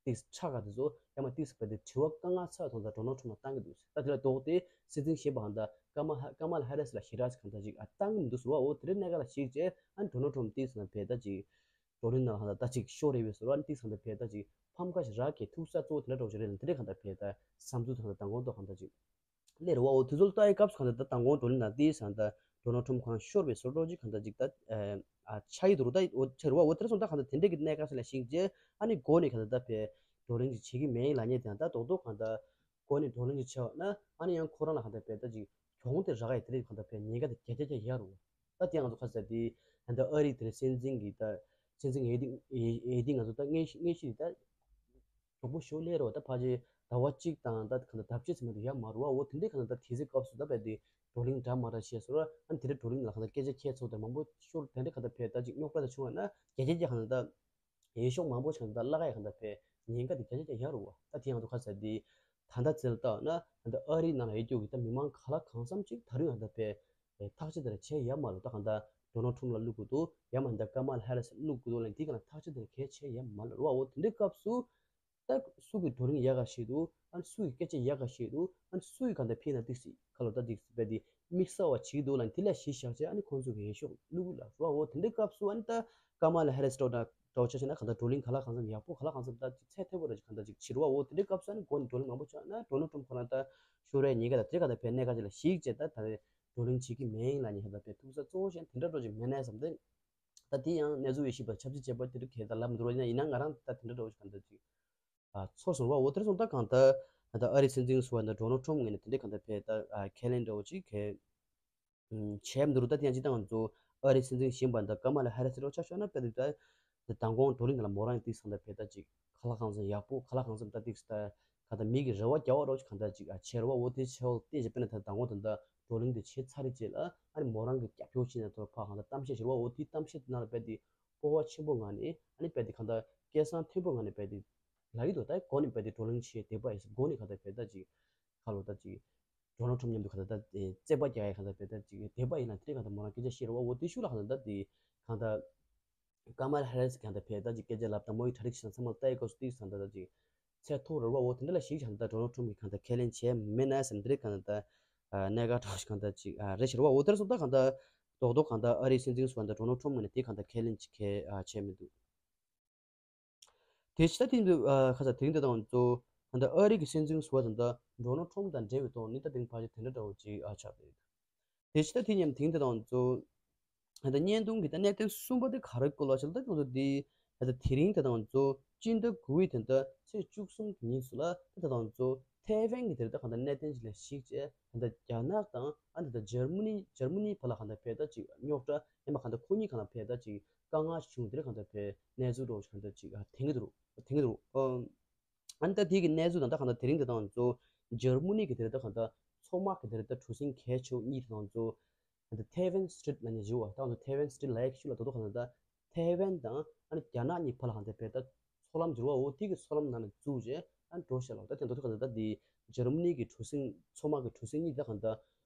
ཏིག་ཁྲག་ག་དེ་ཚོ་ཡང་མ་ཏིག་པ་དེ་དྲི་བ་དཀའ་ངལ་ཚ་བ་མཐོང་ཙང་ཌོ་ནལ་ཊམ་ལ་བཏང་གི་འདུག་ད་དེ་ལ་ལྡོག་སྟེ་སྲིད་འཛིན་གཞན་པ་གང་ལྟར་ཀ་མ་ཧ་ཀ་མ་ལ་ཧེ་རི་སི་ལ་ཞེ་དྲག་གང་ལྟར་ཅིག་ཨ་བཏང་གི་མི་འདུག་ཟེར་བ། འོ་དེ་འདྲའི་གནད་འགག་ལ་གཞིགས་བྱས་ཨ་ཌོ་ནལ་ཊམ་ཏིག་ཙམ་བས་ད་ཅིག་བགྲོ་གླེང་ནང་ལ་གང་ལྟར་ད་ཅིག་ཤོར་རེ་བས་ཟེར་བ། ཨ་ཏིག་ཙམ་བས་ད་ཅིག་ཕམ་ཁ་ཞིག་རག་གི་ཐུག་ས་གཙོ་བོ་དེ་འདྲ་འདྲ་བོ་ཞིག་རེད་ལ། དེ་འདྲའི་གང་ལྟར་བས་ད་བསམ་ཚུལ་དང་མདང་དགོང་ཐོག་གང་ལྟར་ཅིག་སླེབས་རེད་བ། འོ་དེ་ཚོ་ལ་ལྟ་ཡི་སྐབས་སུ་གང་ལྟར་ད་མདང་དགོང་བགྲོ་གླེང་ནང་ཏིག་ཙམ་ད་ཌོ་ནལ་ཊམ་ཁོ་རང་ཤོར་བས་ཟེར་འདྲ་བོ་ཅིག་གང་ལྟར་ཅིག་ད་ཨ་ཆགས་ཡི་འདུག་རུ། ད་འོ་ཆགས་རུ་བ། འོ་དེ་འདྲ་སོང་ད་གང་ལྟར་དེ་འདྲའི་གི་གནད་འགག་ཅིག་ལ་གཞིགས་བྱས་ཨ་ནི་འགོ་ནས་གང་ལྟར་ད་བས་བགྲོ་གླེང་ཅིག་བྱེད་ཀྱི་མེད་ལབ་མཁན་དེ་ཡང་ད་རྡོག་རྡོག་གང་ལྟར་འགོ་ནས་བགྲོ་གླེང་ཅིག་བྱས་པ་ན་ཨ་ནི་ཡང་ཁོ་རང་ལ་གང་ལྟར་བས་ད་ཅིག་གྱོང་དེ་རག་གི་དེ་རིགས་གང་ལྟར་བས་ཉེན་ཁ་དེ་བརྒྱ་ཆ་བརྒྱ་ཡོད་རུ་བ། ད་དེ་ང་ཚོ་ཁ་ས་དེ་ད་ལྟ་ཨ་རི་དེར་སྲིད་འཛིན་གྱི་ད་སྲིད་འཛིན་འོས་བསྡུ་འོས་འོས་བསྡུ་ང་ཚོ་ད་དངོས་གཞི་དངོས་གཞི་ད་མགྱོགས་པོ་ཞིག་སླེབས་རེད་བ། ད་ཕལ་ཆེར་ཟླ་བ་གཅིག་དང་ད་གང་ལྟར་ཟླ་ཕྱེད་ཙམ་མ་གཏོགས་ཡོད་མ་རེད་བ། འོ་དེ་འདྲའི་གང་ལྟར་ད་དུས་ཚོད་སྐབས་སུ་ད་བས་དེ་བགྲོ་གླེང་འདྲ་མ་འདྲ་བྱས་སོང་ར། ཨ་ནི་དེ་འདྲའི་བགྲོ་གླེང་ལ་གང་ལྟར་སྐད་ཆ་འཁྱལ་ཚུལ་དང་མང་པོ་ཤོར། དེ་འདྲའི་གང་ལྟར་བས་ད་ཅིག་རྙོག་དྲ་དེ་བྱུང་བ་ན་བརྒྱ་ཆ་བརྒྱ་གང་ལྟར་ད་འོས་ཤོག་མང་པོ་ཞིག་གང་ལྟར་བརླག་ཡ་གང་ལྟར་བས་ཉེན་ཁ་དེ་བརྒྱ་ཆ་བརྒྱ་ཡོད་རུ་བ། ད་དེ་ཡང་དུ་ཁ་ས་དེ་ད་ལྟ་རྩལ་བཏང་ན་ད་ལྟ་ཨ་རིའི་ནང་ལ་ཡོད་རྒྱུ་གི་ད་མི་མང་ག་ལ་གང་འཚམ་ཅིག་ད་རུང་ཡང་ད་བས་ཐག་གཅོད་དེ་འདྲ་བྱས་ཡོད་མ་རེད། ད་གང་ལྟར་ཌོ་ནལ་ཊམ་ལ་བླུག་དགོས་འདུག་ཡང་མ་ད་ཀ་མ་ལ་ཧེ་རི་སི་བླུག་དགོས་འདུག་ལབ་དེ་གང་ལ་ཐག་གཅོད་དེ་འདྲ་གལ་ཆེ་ཡོད་མ་རེད་བ། འོ་དེ་འདྲའི་སྐབས་སུ་ད་སུ་གི་བགྲོ་གླེང་ཡག་ག་ཤེས་འདུག་ཨ་ནི་སུ་གི་སྐད་ཆ་ཡག་ག་ཤེས་འདུག་ཨ་ནི་སུ་གི་གང་ལྟར་ཕན་ན་ཏིག་ཙམ་ཁ་ལོ་ད་ཏིག་ཙམ་བས་དེ་དམིགས་བསལ་བ་བྱེད་འདུག་ལབ་དེ་ལ་གཞི་བཞག་བྱས་ཨ་ནི་ཁོང་ཚོ་གི་འོས་ཤོག་བླུག་ལ་རོ། འོ་དེ་འདྲའི་སྐབས་སུ་ཨ་ནི་ད་ཀ་མ་ལ་ཧེ་རི་སི་འདྲ་བོ་ཆ་བཞག་ན་གང་ལྟར་བགྲོ་གླེང་ག་ལ་གང་འཚམ་ཡག་པོ་ག་ལ་གང་འཚམ་ད་ཚད་མཐོན་པོ་ར་ཅིག་གང་ལྟར་ཅིག་བྱེད་རོ། འོ་དེ་འདྲའི་སྐབས་སུ་ཨ་ནི་འགོ་ནས་བགྲོ་གླེང་མང་པོ་བྱུང་ན་ཌོ་ནལ་ཊམ་ཁོ་རང་ད་ཤོར་ཡ་ཉེན་ཁ་ད་དེ་གང་ལྟར་བས་གནད་འགག་ཅིག་ལ་གཞིགས་བྱས་ད་ད་རེས་བགྲོ་གླེང་བྱེད་ཀྱི་མེད་ཡིན་ལབ་ནས་གང་ལྟར་བས་ཐུག་ས་གཙོ་བོ་ཞིག་དེ་འདྲ་འདྲ་བོ་ཅིག་མེད་ནའི་བསམ་སྟེ། ད་དེ་ཡང་གནས་ཚུལ་ཡོད་ཤེས་པ་ཆབ་སྲིད་བྱེད་པ་དེ་འདྲ་གས་ད་ལབ་མི་འདུག་རོ། ཡིན་ན་ཡིན་ན་ང་རང་ད་དེ་འདྲ་འདྲ་བོ་ཞིག་གང་ལྟར་ཅིག་ཨ་ཚོར་སོང་བ། འོ་དེར་སོང་ད་གང་ལྟར་ད་ལྟ་ཨ་རིའི་སྲིད་འཛིན་ཟུར་པ་ད་ཌོ་ནལ་ཊམ་ངོས་ནས་དེ་འདྲའི་གང་ལྟར་བས་ད་ཨ་ཁས་ལེན་འདྲ་བོ་ཅིག་གས་བྱས་མི་འདུག་རོ། ད་དེ་ཡང་ཅི་ད་ང་ཚོ་ཨ་རིའི་སྲིད་འཛིན་གཞན་པ་ད་ཀ་མ་ལ་ཧེ་རི་སི་རོ་ཆ་བཞག་ན་དཔེ་དེ་ད་མདང་དགོང་བགྲོ་གླེང་ནང་ལ་མོ་རང་གི་ཏིག་ཙམ་གང་ལྟར་བས་ད་ཅིག་ག་ལ་གང་འཚམ་ཡག་པོ་ག་ལ་གང་འཚམ་ད་ཏིག་ཙམ་ད་གང་ལྟར་མི་གི་རེ་བ་རྒྱག་པ་རོ་ཅིག་གང་ལྟར་ཅིག་ཨ་བྱས་རོ་བ། འོ་དེ་བྱས་འོ་དེ་བྱས་དཔེར་ན་ད་མདང་དགོང་ད་ད་བགྲོ་གླེང་དེ་བྱས་ཚར་རེད་ཅེས་ལ་ཨ་ནི་མོ་རང་གི་རྒྱབ་སྐྱོར་བྱེད་ན་ཐོག་ཕ་གང་ལྟར་གཏམ་བཤད་བྱེད་རོ་བ། འོ་དེ་གཏམ་བཤད་ནང་ལ་དཔེ་དེ་སྤོབས་པ་ཆེན་པོ་ངང་ནས་ཨ་ནི་དཔེ་དེ་གང་ལྟར་སྐད་གསང་མཐོན་པོ་ངང་ནས་དཔེ་དེ་ལབ་ཀྱི་འདུག་ད་འགོ་ནས་དཔེ་དེ་བགྲོ་གླེང་བྱས་བསྡད་པ་ཡིན། འགོ་ནས་གང་ལྟར་དཔེ་ད་ཅིག་ཁ་ལོ་ད་ཅིག་ཌོ་ནལ་ཊམ་མཉམ་དུ་གང་ལྟར་ད་རྩོད་པ་རྒྱག་ཡ་གང་ལྟར་དཔེ་ད་ཅིག་བསྡད་པ་ཡིན་ན་དེ་གང་ལྟར་མོ་རང་སྐད་ཆ་བཤད་རོ་བ། འོ་དེ་ཤུགས་ལ་གང་ལྟར་ད་དེ་གང་ལྟར་ཀ་མ་ལ་ཧེ་རི་སི་གང་ལྟར་བས་ད་ཅིག་སྐད་ཆ་ལབ་དང་མོ་ཡི་གྲ་སྒྲིག་བྱེད་སྟངས་ཚང་མ་ལ་ལྟ་ཡི་སྐབས་སུ་ཏིག་ཙམ་ད་ད་ཅིག་ཚད་མཐོ་རུ་བ། འོ་དེ་འདྲ་ལ་གཞིགས་ཀྱང་ད་ཌོ་ནལ་ཊམ་གྱིས་གང་ལྟར་ཁས་ལེན་བྱས་མེད་ན་བསམ་དེ་རིགས་གང་ལྟར་ད་གནད་འགག་གྲོགས་ཤིག་གང་ལྟར་ཅིག་རེད་ཤི་རུ་བ། འོ་དེར་སོང་ད་གང་ལྟར་རྡོག་རྡོག་གང་ལྟར་ཨ་རིའི་སྲིད་འཛིན་ཟུར་པ་ད་ཌོ་ནལ་ཊམ་ངོས་ནས་དེ་གང་ལྟར་ཁས་ལེན་ཅིག་གས་བྱས་མི་འདུག་དེ་ཕྱི་ད་དེ་འདུག་ཁ་ས་དེ་རིང་དེ་དང་གཙོ་གང་ལྟར་ཨ་རི་གི་སྲིད་འཛིན་ཟུར་པ་ད་ད་ཌོ་ནལ་ཊམ་དང་འབྲེལ་བའི་ཐོག་ནས་ད་དེ་རིང་ཕལ་ཆེར་དེ་འདྲ་འདྲ་བོ་ཅིག་ཨ་ཆགས་བསྡད་ཡོད། དེ་ཕྱི་ད་དེ་མཉམ་དེང་དེ་དང་གཙོ་ད་བརྙན་ཐུང་གི་ད་གནད་དོན་གསུམ་པ་དེ་ག་རེ་སྐོར་ལ་ཆ་ལ་ད་ང་ཚོ་དེ་ད་དེ་རིང་དེ་དང་གཙོ་སྤྱི་ཟླ་དགུ་པའི་དེ་ད་ཚེས་བཅུ་གསུམ་གྱི་ཉིན་སུ་ལ་ད་ད་དང་གཙོ་ཐའེ་ཝན་གྱི་དེ་ད་གང་ལྟར་གནད་དོན་ཅིག་ལ་གཞིགས་བྱས་ད་ད་རྒྱ་ནག་དང་ཨ་ད་ད་འཇར་མ་ནི་འཇར་མ་ནི་བར་ལ་གང་ལྟར་བས་ད་ཅིག་རྙོག་དྲ་ཡང་མ་གང་ལྟར་ཁོ་གཉིས་གང་ལ་བས་ད་ཅིག་དཀའ་ངལ་བྱུང་དེ་ལ་གང་ལྟར་བས་གནས་ཚུལ་འདྲ་བོ་ཅིག་གང་ལྟར་ཅིག་ཨ་དེང་གི་འདུག་དེང་གི་འདུག་ཨ་ནི་ད་དེ་གི་གནས་ཚུལ་དང་ད་གང་ལྟར་དེ་རིང་དེ་དང་གཙོ་འཇར་མ་ནི་གི་དེ་ད་གང་ལྟར་མཚོ་དམག་གི་དེ་ད་གྲུ་གཟིངས་གལ་ཆེ་བ་གཉིས་དེ་དང་གཙོ་ད་ཐའེ་ཝན་སི་ཊི་རིཊ་ལབ་མཁན་ཞིག་ཡོད་པ། ད་ང་ཚོ་ཐའེ་ཝན་སི་ཊི་རིཊ་ལབ་ཡག་ཤུགས་ལ་རྡོག་རྡོག་གང་ལྟར་ད་ཐའེ་ཝན་དང་ཨ་ནི་རྒྱ་ནག་གཉིས་བར་ལ་གང་ལྟར་བས་ད་མཚོ་ལམ་འགྱུར་བ་འོ་དེ་གི་མཚོ་ལམ་ནང་ལ་འཛུལ་རྗེས་ཨ་ནི་འགྲོ་ཤག་ལ། ད་དེ་རྡོག་རྡོག་གང་ལྟར་ད་དེ་འཇར་མ་ནི་གི་གྲུ་གཟིངས་མཚོ་དམག་གི་གྲུ་གཟིངས་གཉིས་ད་གང་ལྟར་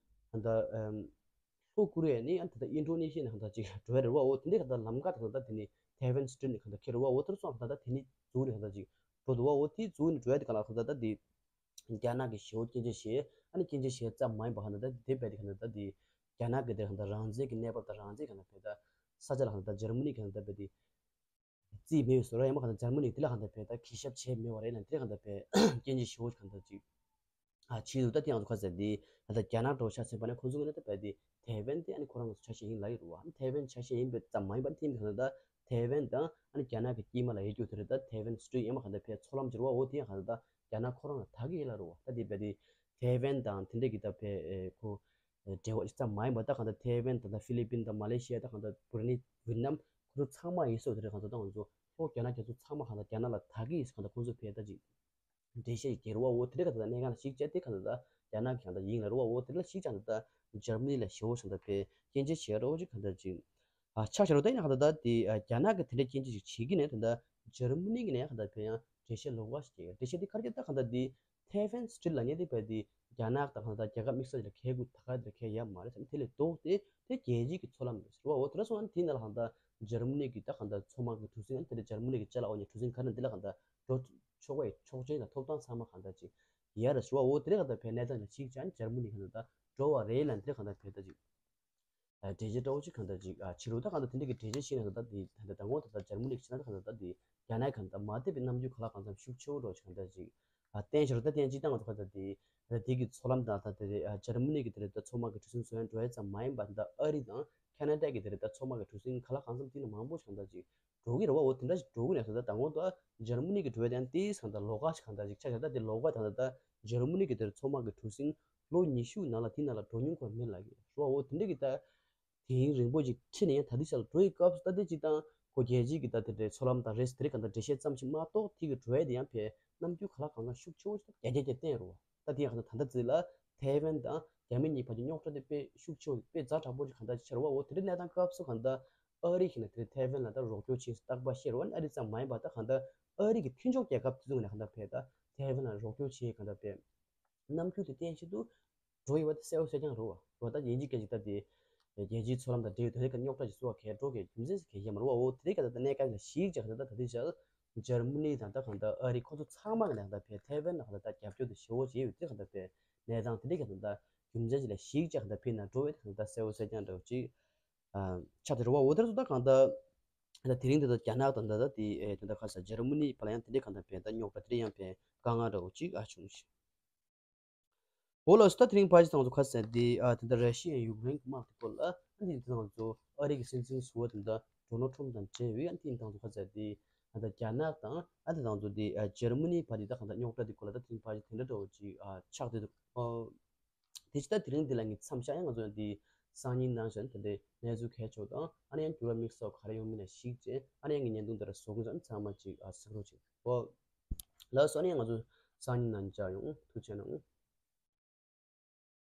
གང་ལྟར་ལྷོ་ཀོ་རི་ཡ་ནས་ཨ་ནི་ད་ལྟ་ཨིན་ཌོ་ནེ་ཤི་ཡ་ནས་གང་ལྟར་ཅིག་འགྲོ་ཡ་རེད་བ། འོ་དེ་འདྲའི་གང་ལྟར་ལམ་ཁ་ད་གང་ལྟར་དེ་ནས་ཐའེ་ཝན་སི་ཊི་རིཊ་ནས་གང་ལྟར་ཁེལ་རེད་བ། འོ་དེར་སོང་གང་ལྟར་དེ་ནས་འཛུལ་ནས་གང་ལྟར་ཅིག་འགྲོ་འདུག་བ། འོ་དེ་འཛུལ་ནས་འགྲོ་ཡ་དེ་གང་ལ་གང་ལྟར་ད་དེ། རྒྱ་ནག་གི་ཞི་བའི་སྐད་ཆ་བཤད། ཨ་ནི་སྐད་ཆ་བཤད་ཙམ་མ་ཡིན་པ་གང་ལྟར་ད་དེ་བས་དེ་གང་ལྟར་ད་དེ་རྒྱ་ནག་གི་དེ་གང་ལྟར་རང་བཙན་གྱི་གནས་བབ་དང་རང་བཙན་གང་ལྟར་བས་ད་ས་ཆ་ལ་གང་ལྟར་འཇར་མ་ནི་གང་ལྟར་བས་དེ་རྩིས་མེད་པའི་བཟོ་འདྲ་ཡང་མ་གང་ལྟར་འཇར་མ་ནི་དེ་ལ་གང་ལྟར་བས་ད་གུས་ཞབས་བྱས་མེད་པ་རེད་ལ་དེ་གང་ལྟར་བས་སྐད་ཆ་ཞུ་བ་གང་ལྟར་ཅིག་ཨ་བྱས་འདུག་ད་དེ་ང་ཚོ་ཁ་ཟེར་དེ་ད་ལྟ་རྒྱ་ནག་འགྲོ་ཆ་ཚན་པ་ནས་ཁོང་ཚོ་ངོས་ནས་ད་བས་དེ་ཐའེ་ཝན་དེ་ཨ་ནི་ཁོ་རང་ཚོ་ཆ་ཤས་ཡིན་ལབ་ཡོད་རེད་བ། ཨ་ནི་ཐའེ་ཝན་ཆ་ཤས་ཡིན་པས་ཙམ་མ་ཡིན་པ་ཐེམ་དེ་གང་ལྟར་ད་ཐའེ་ཝན་དང་ཨ་ནི་རྒྱ་ནག་གི་དཀྱིལ་མ་ལ་ཡོད་རྒྱུ་དེ་རེད། ད་ཐའེ་ཝན་སི་ཊི་རིཊ་ཡང་མ་གང་ལྟར་བས་མཚོ་ལམ་འགྱུར་བ་འོ་དེ་ཡང་གང་ལྟར་ད་རྒྱ་ནག་ཁོ་རང་ལ་ད་གི་ཡིན་ལབ་རེད་བ། ད་དེ་བས་དེ་ཐའེ་ཝན་དང་དེ་འདྲས་ཀྱི་ད་བས་ཁོ་འབྲེལ་བ་ཙམ་མ་ཡིན་པ་ད་གང་ལྟར་ཐའེ་ཝན་དང་ད་ཧྥི་ལི་པིན་དང་མ་ལེ་ཤི་ཡ་ད་གང་ལྟར་བྷུ་རུ་ནེ་ཝེ་ཏི་ནམ་ཁོ་ཚོ་ཚང་མ་ཡིན་སྲོལ་དེ་རེད། གང་ལྟར་ད་ང་ཚོ་ལྷོ་རྒྱ་ནག་རྒྱ་མཚོ་ཚང་མ་གང་ལྟར་རྒྱ་ནག་ལ་ད་གི་ཡིན་ཟེར་གང་ལྟར་ཁོང་ཚོ་བས་ད་ཅིག་འགྲེལ་བཤད་ཀྱི་རུ་བ་འོ་དེ་འདྲ་ག་ད་གནད་འགག་ལ་གཞིགས་བྱས་དེ་ག་ད་རྒྱ་ནག་གི་གང་ལྟར་ཡིན་ལ་རུ་བ་འོ་དེ་འདྲ་ལ་གཞིགས་ཀྱང་ད་འཇར་མ་ནི་ལ་ཞེ་བོ་ཞིག་ད་བས་སྐྱོན་བརྗོད་བྱེད་རོགས་ཅིག་ག་ད་ཅིག་ཨ་ཆ་བཞག་རོགས་ད་ཡིན་ན་ག་ད་ད་དེ་རྒྱ་ནག་གི་དེ་འདྲ་སྐྱོན་བརྗོད་ཅིག་བྱེད་ཀྱི་ནས་ད་ད་འཇར་མ་ནི་གི་ནས་ག་ད་བས་ཡང་འགྲེལ་བཤད་ལོགས་ཀ་ཞིག་བྱེད་ཀྱི་འགྲེལ་བཤད་དེ་ག་རེ་ད་ག་ད་དེ་ཐའེ་ཝན་སི་ཊི་རིཊ་ལབ་མཁན་དེ་བས་དེ་ རྒྱ་ནག་དང་གང་ལྟར་རྒྱལ་ཁབ་དམིགས་བསལ་ཅིག་ལ་གལ་དགོས་ད་ག་དེ་གལ་ཡོད་མ་རེད་བསམ། དེ་ལས་ལྡོག་སྟེ་དེ་རྒྱལ་སྤྱིའི་གི་མཚོ་ལམ་རེད་ཟེར་བ། འོ་དེ་འདྲ་སོང་ན་དེ་ནང་ལ་གང་ལྟར་འཇར་མ་ནི་གི་ད་གང་ལྟར་མཚོ་དམག་གི་གྲུ་གཟིངས། ཨ་ནི་དེ་ལས་འཇར་མ་ནི་གི་ཅ་ལག་འོ་ནི་གྲུ་གཟིངས་ག་རེ་དེ་ལ་གང་ལྟར་འགྲོ་ཆོག་པའི་ཆོག་མཆན་དང་ཐོབ་ཐང་ཚང་མ་གང་ལྟར་ཅིག་ཡོད་རེད་ཟེར་བ། འོ་དེ་ལས་གང་ལྟར་བས་གནས་སྟངས་ལ་གཞིགས་བྱས་ནས་འཇར་མ་ནི་གང་ལྟར་འགྲོ་བ་རེད་ལབ་ནས་དེ་ལས་གང་ལྟར་བས་ད་ཅིག་འགྲེལ་བཤད་འདྲ་བོ་ཅིག་གང་ལྟར་ཅིག་ཨ་བྱེད་རོགས། ད་གང་ལྟར་དེ་འདྲ་གི་འགྲེལ་བཤད་བྱས་ནས་གང་ལྟར་དེ་ད་ལྟ་མདང་དགོང་ད་ལྟ་འཇར་མ་ནི་གི་ཕྱི་ནང་ད་གང་ལྟར་དེ་རྒྱ་ནག་གང་ལྟར་མ་བསྡད་པའི་རྣམ་འགྱུར་ག་ལ་གང་འཚམ་ཤུགས་ཆེ་བོ་འདྲ་བོ་ཅིག་གང་ལྟར་ཅིག་ཨ་བསྟན་བཞག་རེད། ད་བསྟན་ཅིག་བཏང་བ་ཚོ་གང་ལྟར་དེ་ད་དེ་གི་མཚོ་ལམ་དང་ད་དེ་རེད། ཨ་འཇར་མ་ནི་གི་དེ་རེད། ད་མཚོ་དམག་གི་གྲུ་གཟིངས་བཟོ་ཡ་འགྲོ་ཡ་ཙམ་མ་ཡིན་པ་ད་ཨ་རི་དང་ཁ་ན་ཌ་གི་དེ་རེད། ད་མཚོ་དམག་གི་གྲུ་གཟིངས་ག་ལ་གང་འཚམ་དེ་ནས་མང་པོ་ཞིག་གང་ལྟར་ཅིག་འགྲོ་གི་རེད་བ། འོ་དེ་འདྲ་ཞིག་འགྲོ་གི་རེད་ཟེར། ད་མདང་དགོང་ད་འཇར་མ་ནི་གི་འགྲོ་ཡ་དེ་ཡང་དེ་གང་ལྟར་ལོགས་ཀ་ཞིག་གང་ལྟར་ཅིག་ཆགས་ཤག་ད་དེ་ལོགས་ཀ་ད་ད་ད་འཇར་མ་ནི་གི་དེར་མཚོ་དམག་གི་གྲུ་གཟིངས་ལོ་ཉི་ཤུ་ནང་ལ་དེ་ནང་ལ་འགྲོ་མྱོང་ཁོ་མེད་ལབ་ཀྱི་རེད་བ། འོ་དེ་འདྲ་གི་ད་དེ་རིང་རིང་པོ་ཅིག་ཁྲིད་ནས་ཡང་ད་ལྟའི་ཆར་ལ་འགྲོ་ཡི་སྐབས་སུ་ད་ལྟའི་ཅིག་དང་ཁོ་རྒྱལ་སྤྱིའི་གི་ད་དེ་འདྲའི་མཚོ་ལམ་དང་རེད་ཟེར་དེ་རིགས་གང་ལྟར་འགྲེལ་བཤད་ཙམ་ཞིག་མ་གཏོགས་དེ་གི་འགྲོ་ཡ་དེ་ཡང་ཕའི་རྣམ་འགྱུར་ག་ལ་གང་གང་ཤུགས་ཆེ་བོ་ཞིག་རྒྱ་རྒྱ་རྒྱ་བསྟན་རུ་བ། ད་དེ་ཡང་གང་ལྟར་ད་ལྟ་ཙི་ལ་ཐའེ་ཝན་དང་རྒྱ་མི་གཉིས་བར་གྱི་རྙོག་དྲ་དེ་དཔེ་ཤུགས་ཆེ་བོ་དཔེ་ཛ་དྲག་པོ་ཅིག་གང་ལྟར་ཅིག་ཆགས་རུ་བ། འོ་དེ་འདྲའི་གནས་སྟངས་སྐབས་སུ་གང་ལྟར་ཨ་རི་ཞིག་ནས་དེ་ཐའེ་ཝན་ལ་ད་རོགས་སྐྱོར་བྱེད་རྟག་པར་བཤད་རུ་བ། ཨ་རི་ཙམ་མ་ཡིན་པ་ད་གང་ལྟར་ཨ་རི་གི་མཐུན་ཕྱོགས་རྒྱལ་ཁབ་དེ་ཚོ་ནས་གང་ལྟར་ཕའི་ད་ཐའེ་ཝན་ལ་རོགས་སྐྱོར་བྱེད་གང་ལྟར་ཕའི་རྣམ་འགྱུར་དེ་བསྟན་བཞིན་དུ་འགྲོ་ཡི་བ་དེ་གསལ་པོ་གསལ་རྐྱང་རེད་བ། འོ་ད་ཡིན་གཅིག་སྐད་ཅིག་ད་དེ་རྒྱལ་སྤྱིའི་མཚོ་ལམ་དང་འབྲེལ་ཡོད་དེ་རིགས་ཀ་རྙོག་དྲ་ཞིག་བཟོ་བ་གལ་འགྲོ་གལ་རྒྱུ་མཚན་ཞིག་གལ་ཡོད་མ་རེད་བ། འོ་དེ་རིགས་ཀ་ད་ལྟ་གནད་འགག་ལ་གཞིགས་བྱས་ད་ལྟ་ད་ལྟའི་ཆར་འཇར་མ་ནི་དང་ད་གང་ལྟར་ཨ་རི་ཁོ་ཚོ་ཚང་མ་གི་ནང་ད་ཕའི་ཐའེ་ཝན་ལ་གང་ལྟར་ད་རྒྱབ་སྐྱོར་དེ་ཞེ་བོ་བྱས་ཡོད་དེ་གང་ལྟར་ཕའི་གནས་སྟངས་དེ་རིགས་ཀ་ད་ལྟ་རྒྱུ་མཚན་ཞིག་ལ་གཞིགས་བྱས་གང་ལྟར་ཕའི་ནང་འགྲོ་བའི་གང་ལྟར་གསལ་པོ་གསལ་རྐྱང་འདྲ་བོ་ཅིག་ཨ་ཆགས་དེ་རེད་བ། འོ་དེ་ཚོ་ད་གང་ལྟར་ད་དེ་རིང་དེ་ད་རྒྱ་ནག་དང་ད་ད་དེ་ཨེ་དེ་ད་ཁ་ས་འཇར་མ་ནི་བར་ལ་ཡང་དེ་འདྲའི་གང་ལྟར་ཕའི་ད་རྙོག་དྲ་དེ་འདྲའི་ཡང་ཕའི་དཀའ་ངལ་འདྲ་བོ་ཅིག་ཨ་བྱུང་ཞིང་། འོ་ལགས་སོ། ད་དེ་རིང་ཕལ་ཆེར་ཚང་ཚོ་ཁ་གསལ་དེ་ཨ་དེ་འདྲ་ར་ཤི་ཡ་ཡུཀ་རེན་གྱི་དམག་དེ་སྐོར་ལ་ཨ་ནི་དེ་ཚང་ཚོ་ཨ་རི་གི་སྲིད་འཛིན་ཟུར་པ་དེ་འདྲ་ཌོ་ནལ་ཊམ་དང་འབྲེལ་བའི་ཨ་ནི་དེ་ཚང་ཚོ་ཁ་གསལ་དེ་ཨ་ད་རྒྱ་ནག་དང་ཨ་དེ་ཚང་ཚོ་དེ་ཨ་འཇར་མ་ནི་བར་དེ་ད་གང་ལྟར་རྙོག་དྲ་དེ་སྐོར་ལ་ད་དེ་རིང་ཕལ་ཆེར་དེ་འདྲ་འདྲ་བོ་ཅིག་ཨ་ཆགས་བསྡད་འདུག་ཨོ། དེ་ཕྱི་ད་དེ་རིང་འདི་ལ་ངས་མཚམས་བཞག་ཡང་ང་ཚོ་ཡང་འདི་སང་ཉིན་ནང་བཞིན་དེ་འདྲའི་གནས་ཚུལ་གལ་ཆེ་བ་དང་ཨ་ནི་ཡང་འགྱུར་བ་དམིགས་བསལ་ག་རེ་ཡོང་མིན་ལ་གཞིགས་བྱས་ཨ་ནི་ཡང་ངའི་བརྙན་ཐུང་འདི་ལ་བཟོ་གི་ཡིན། ཚང་མ་ཅིག་ཨ་གཟིགས་རོགས་བྱེད། ཨོ། ལགས་སོ། ཨ་ནི་ཡང་ང་ཚོ་སང་ཉིན་ནང་མཇལ་ཡོང་། ཐུགས་རྗེ་གནང་།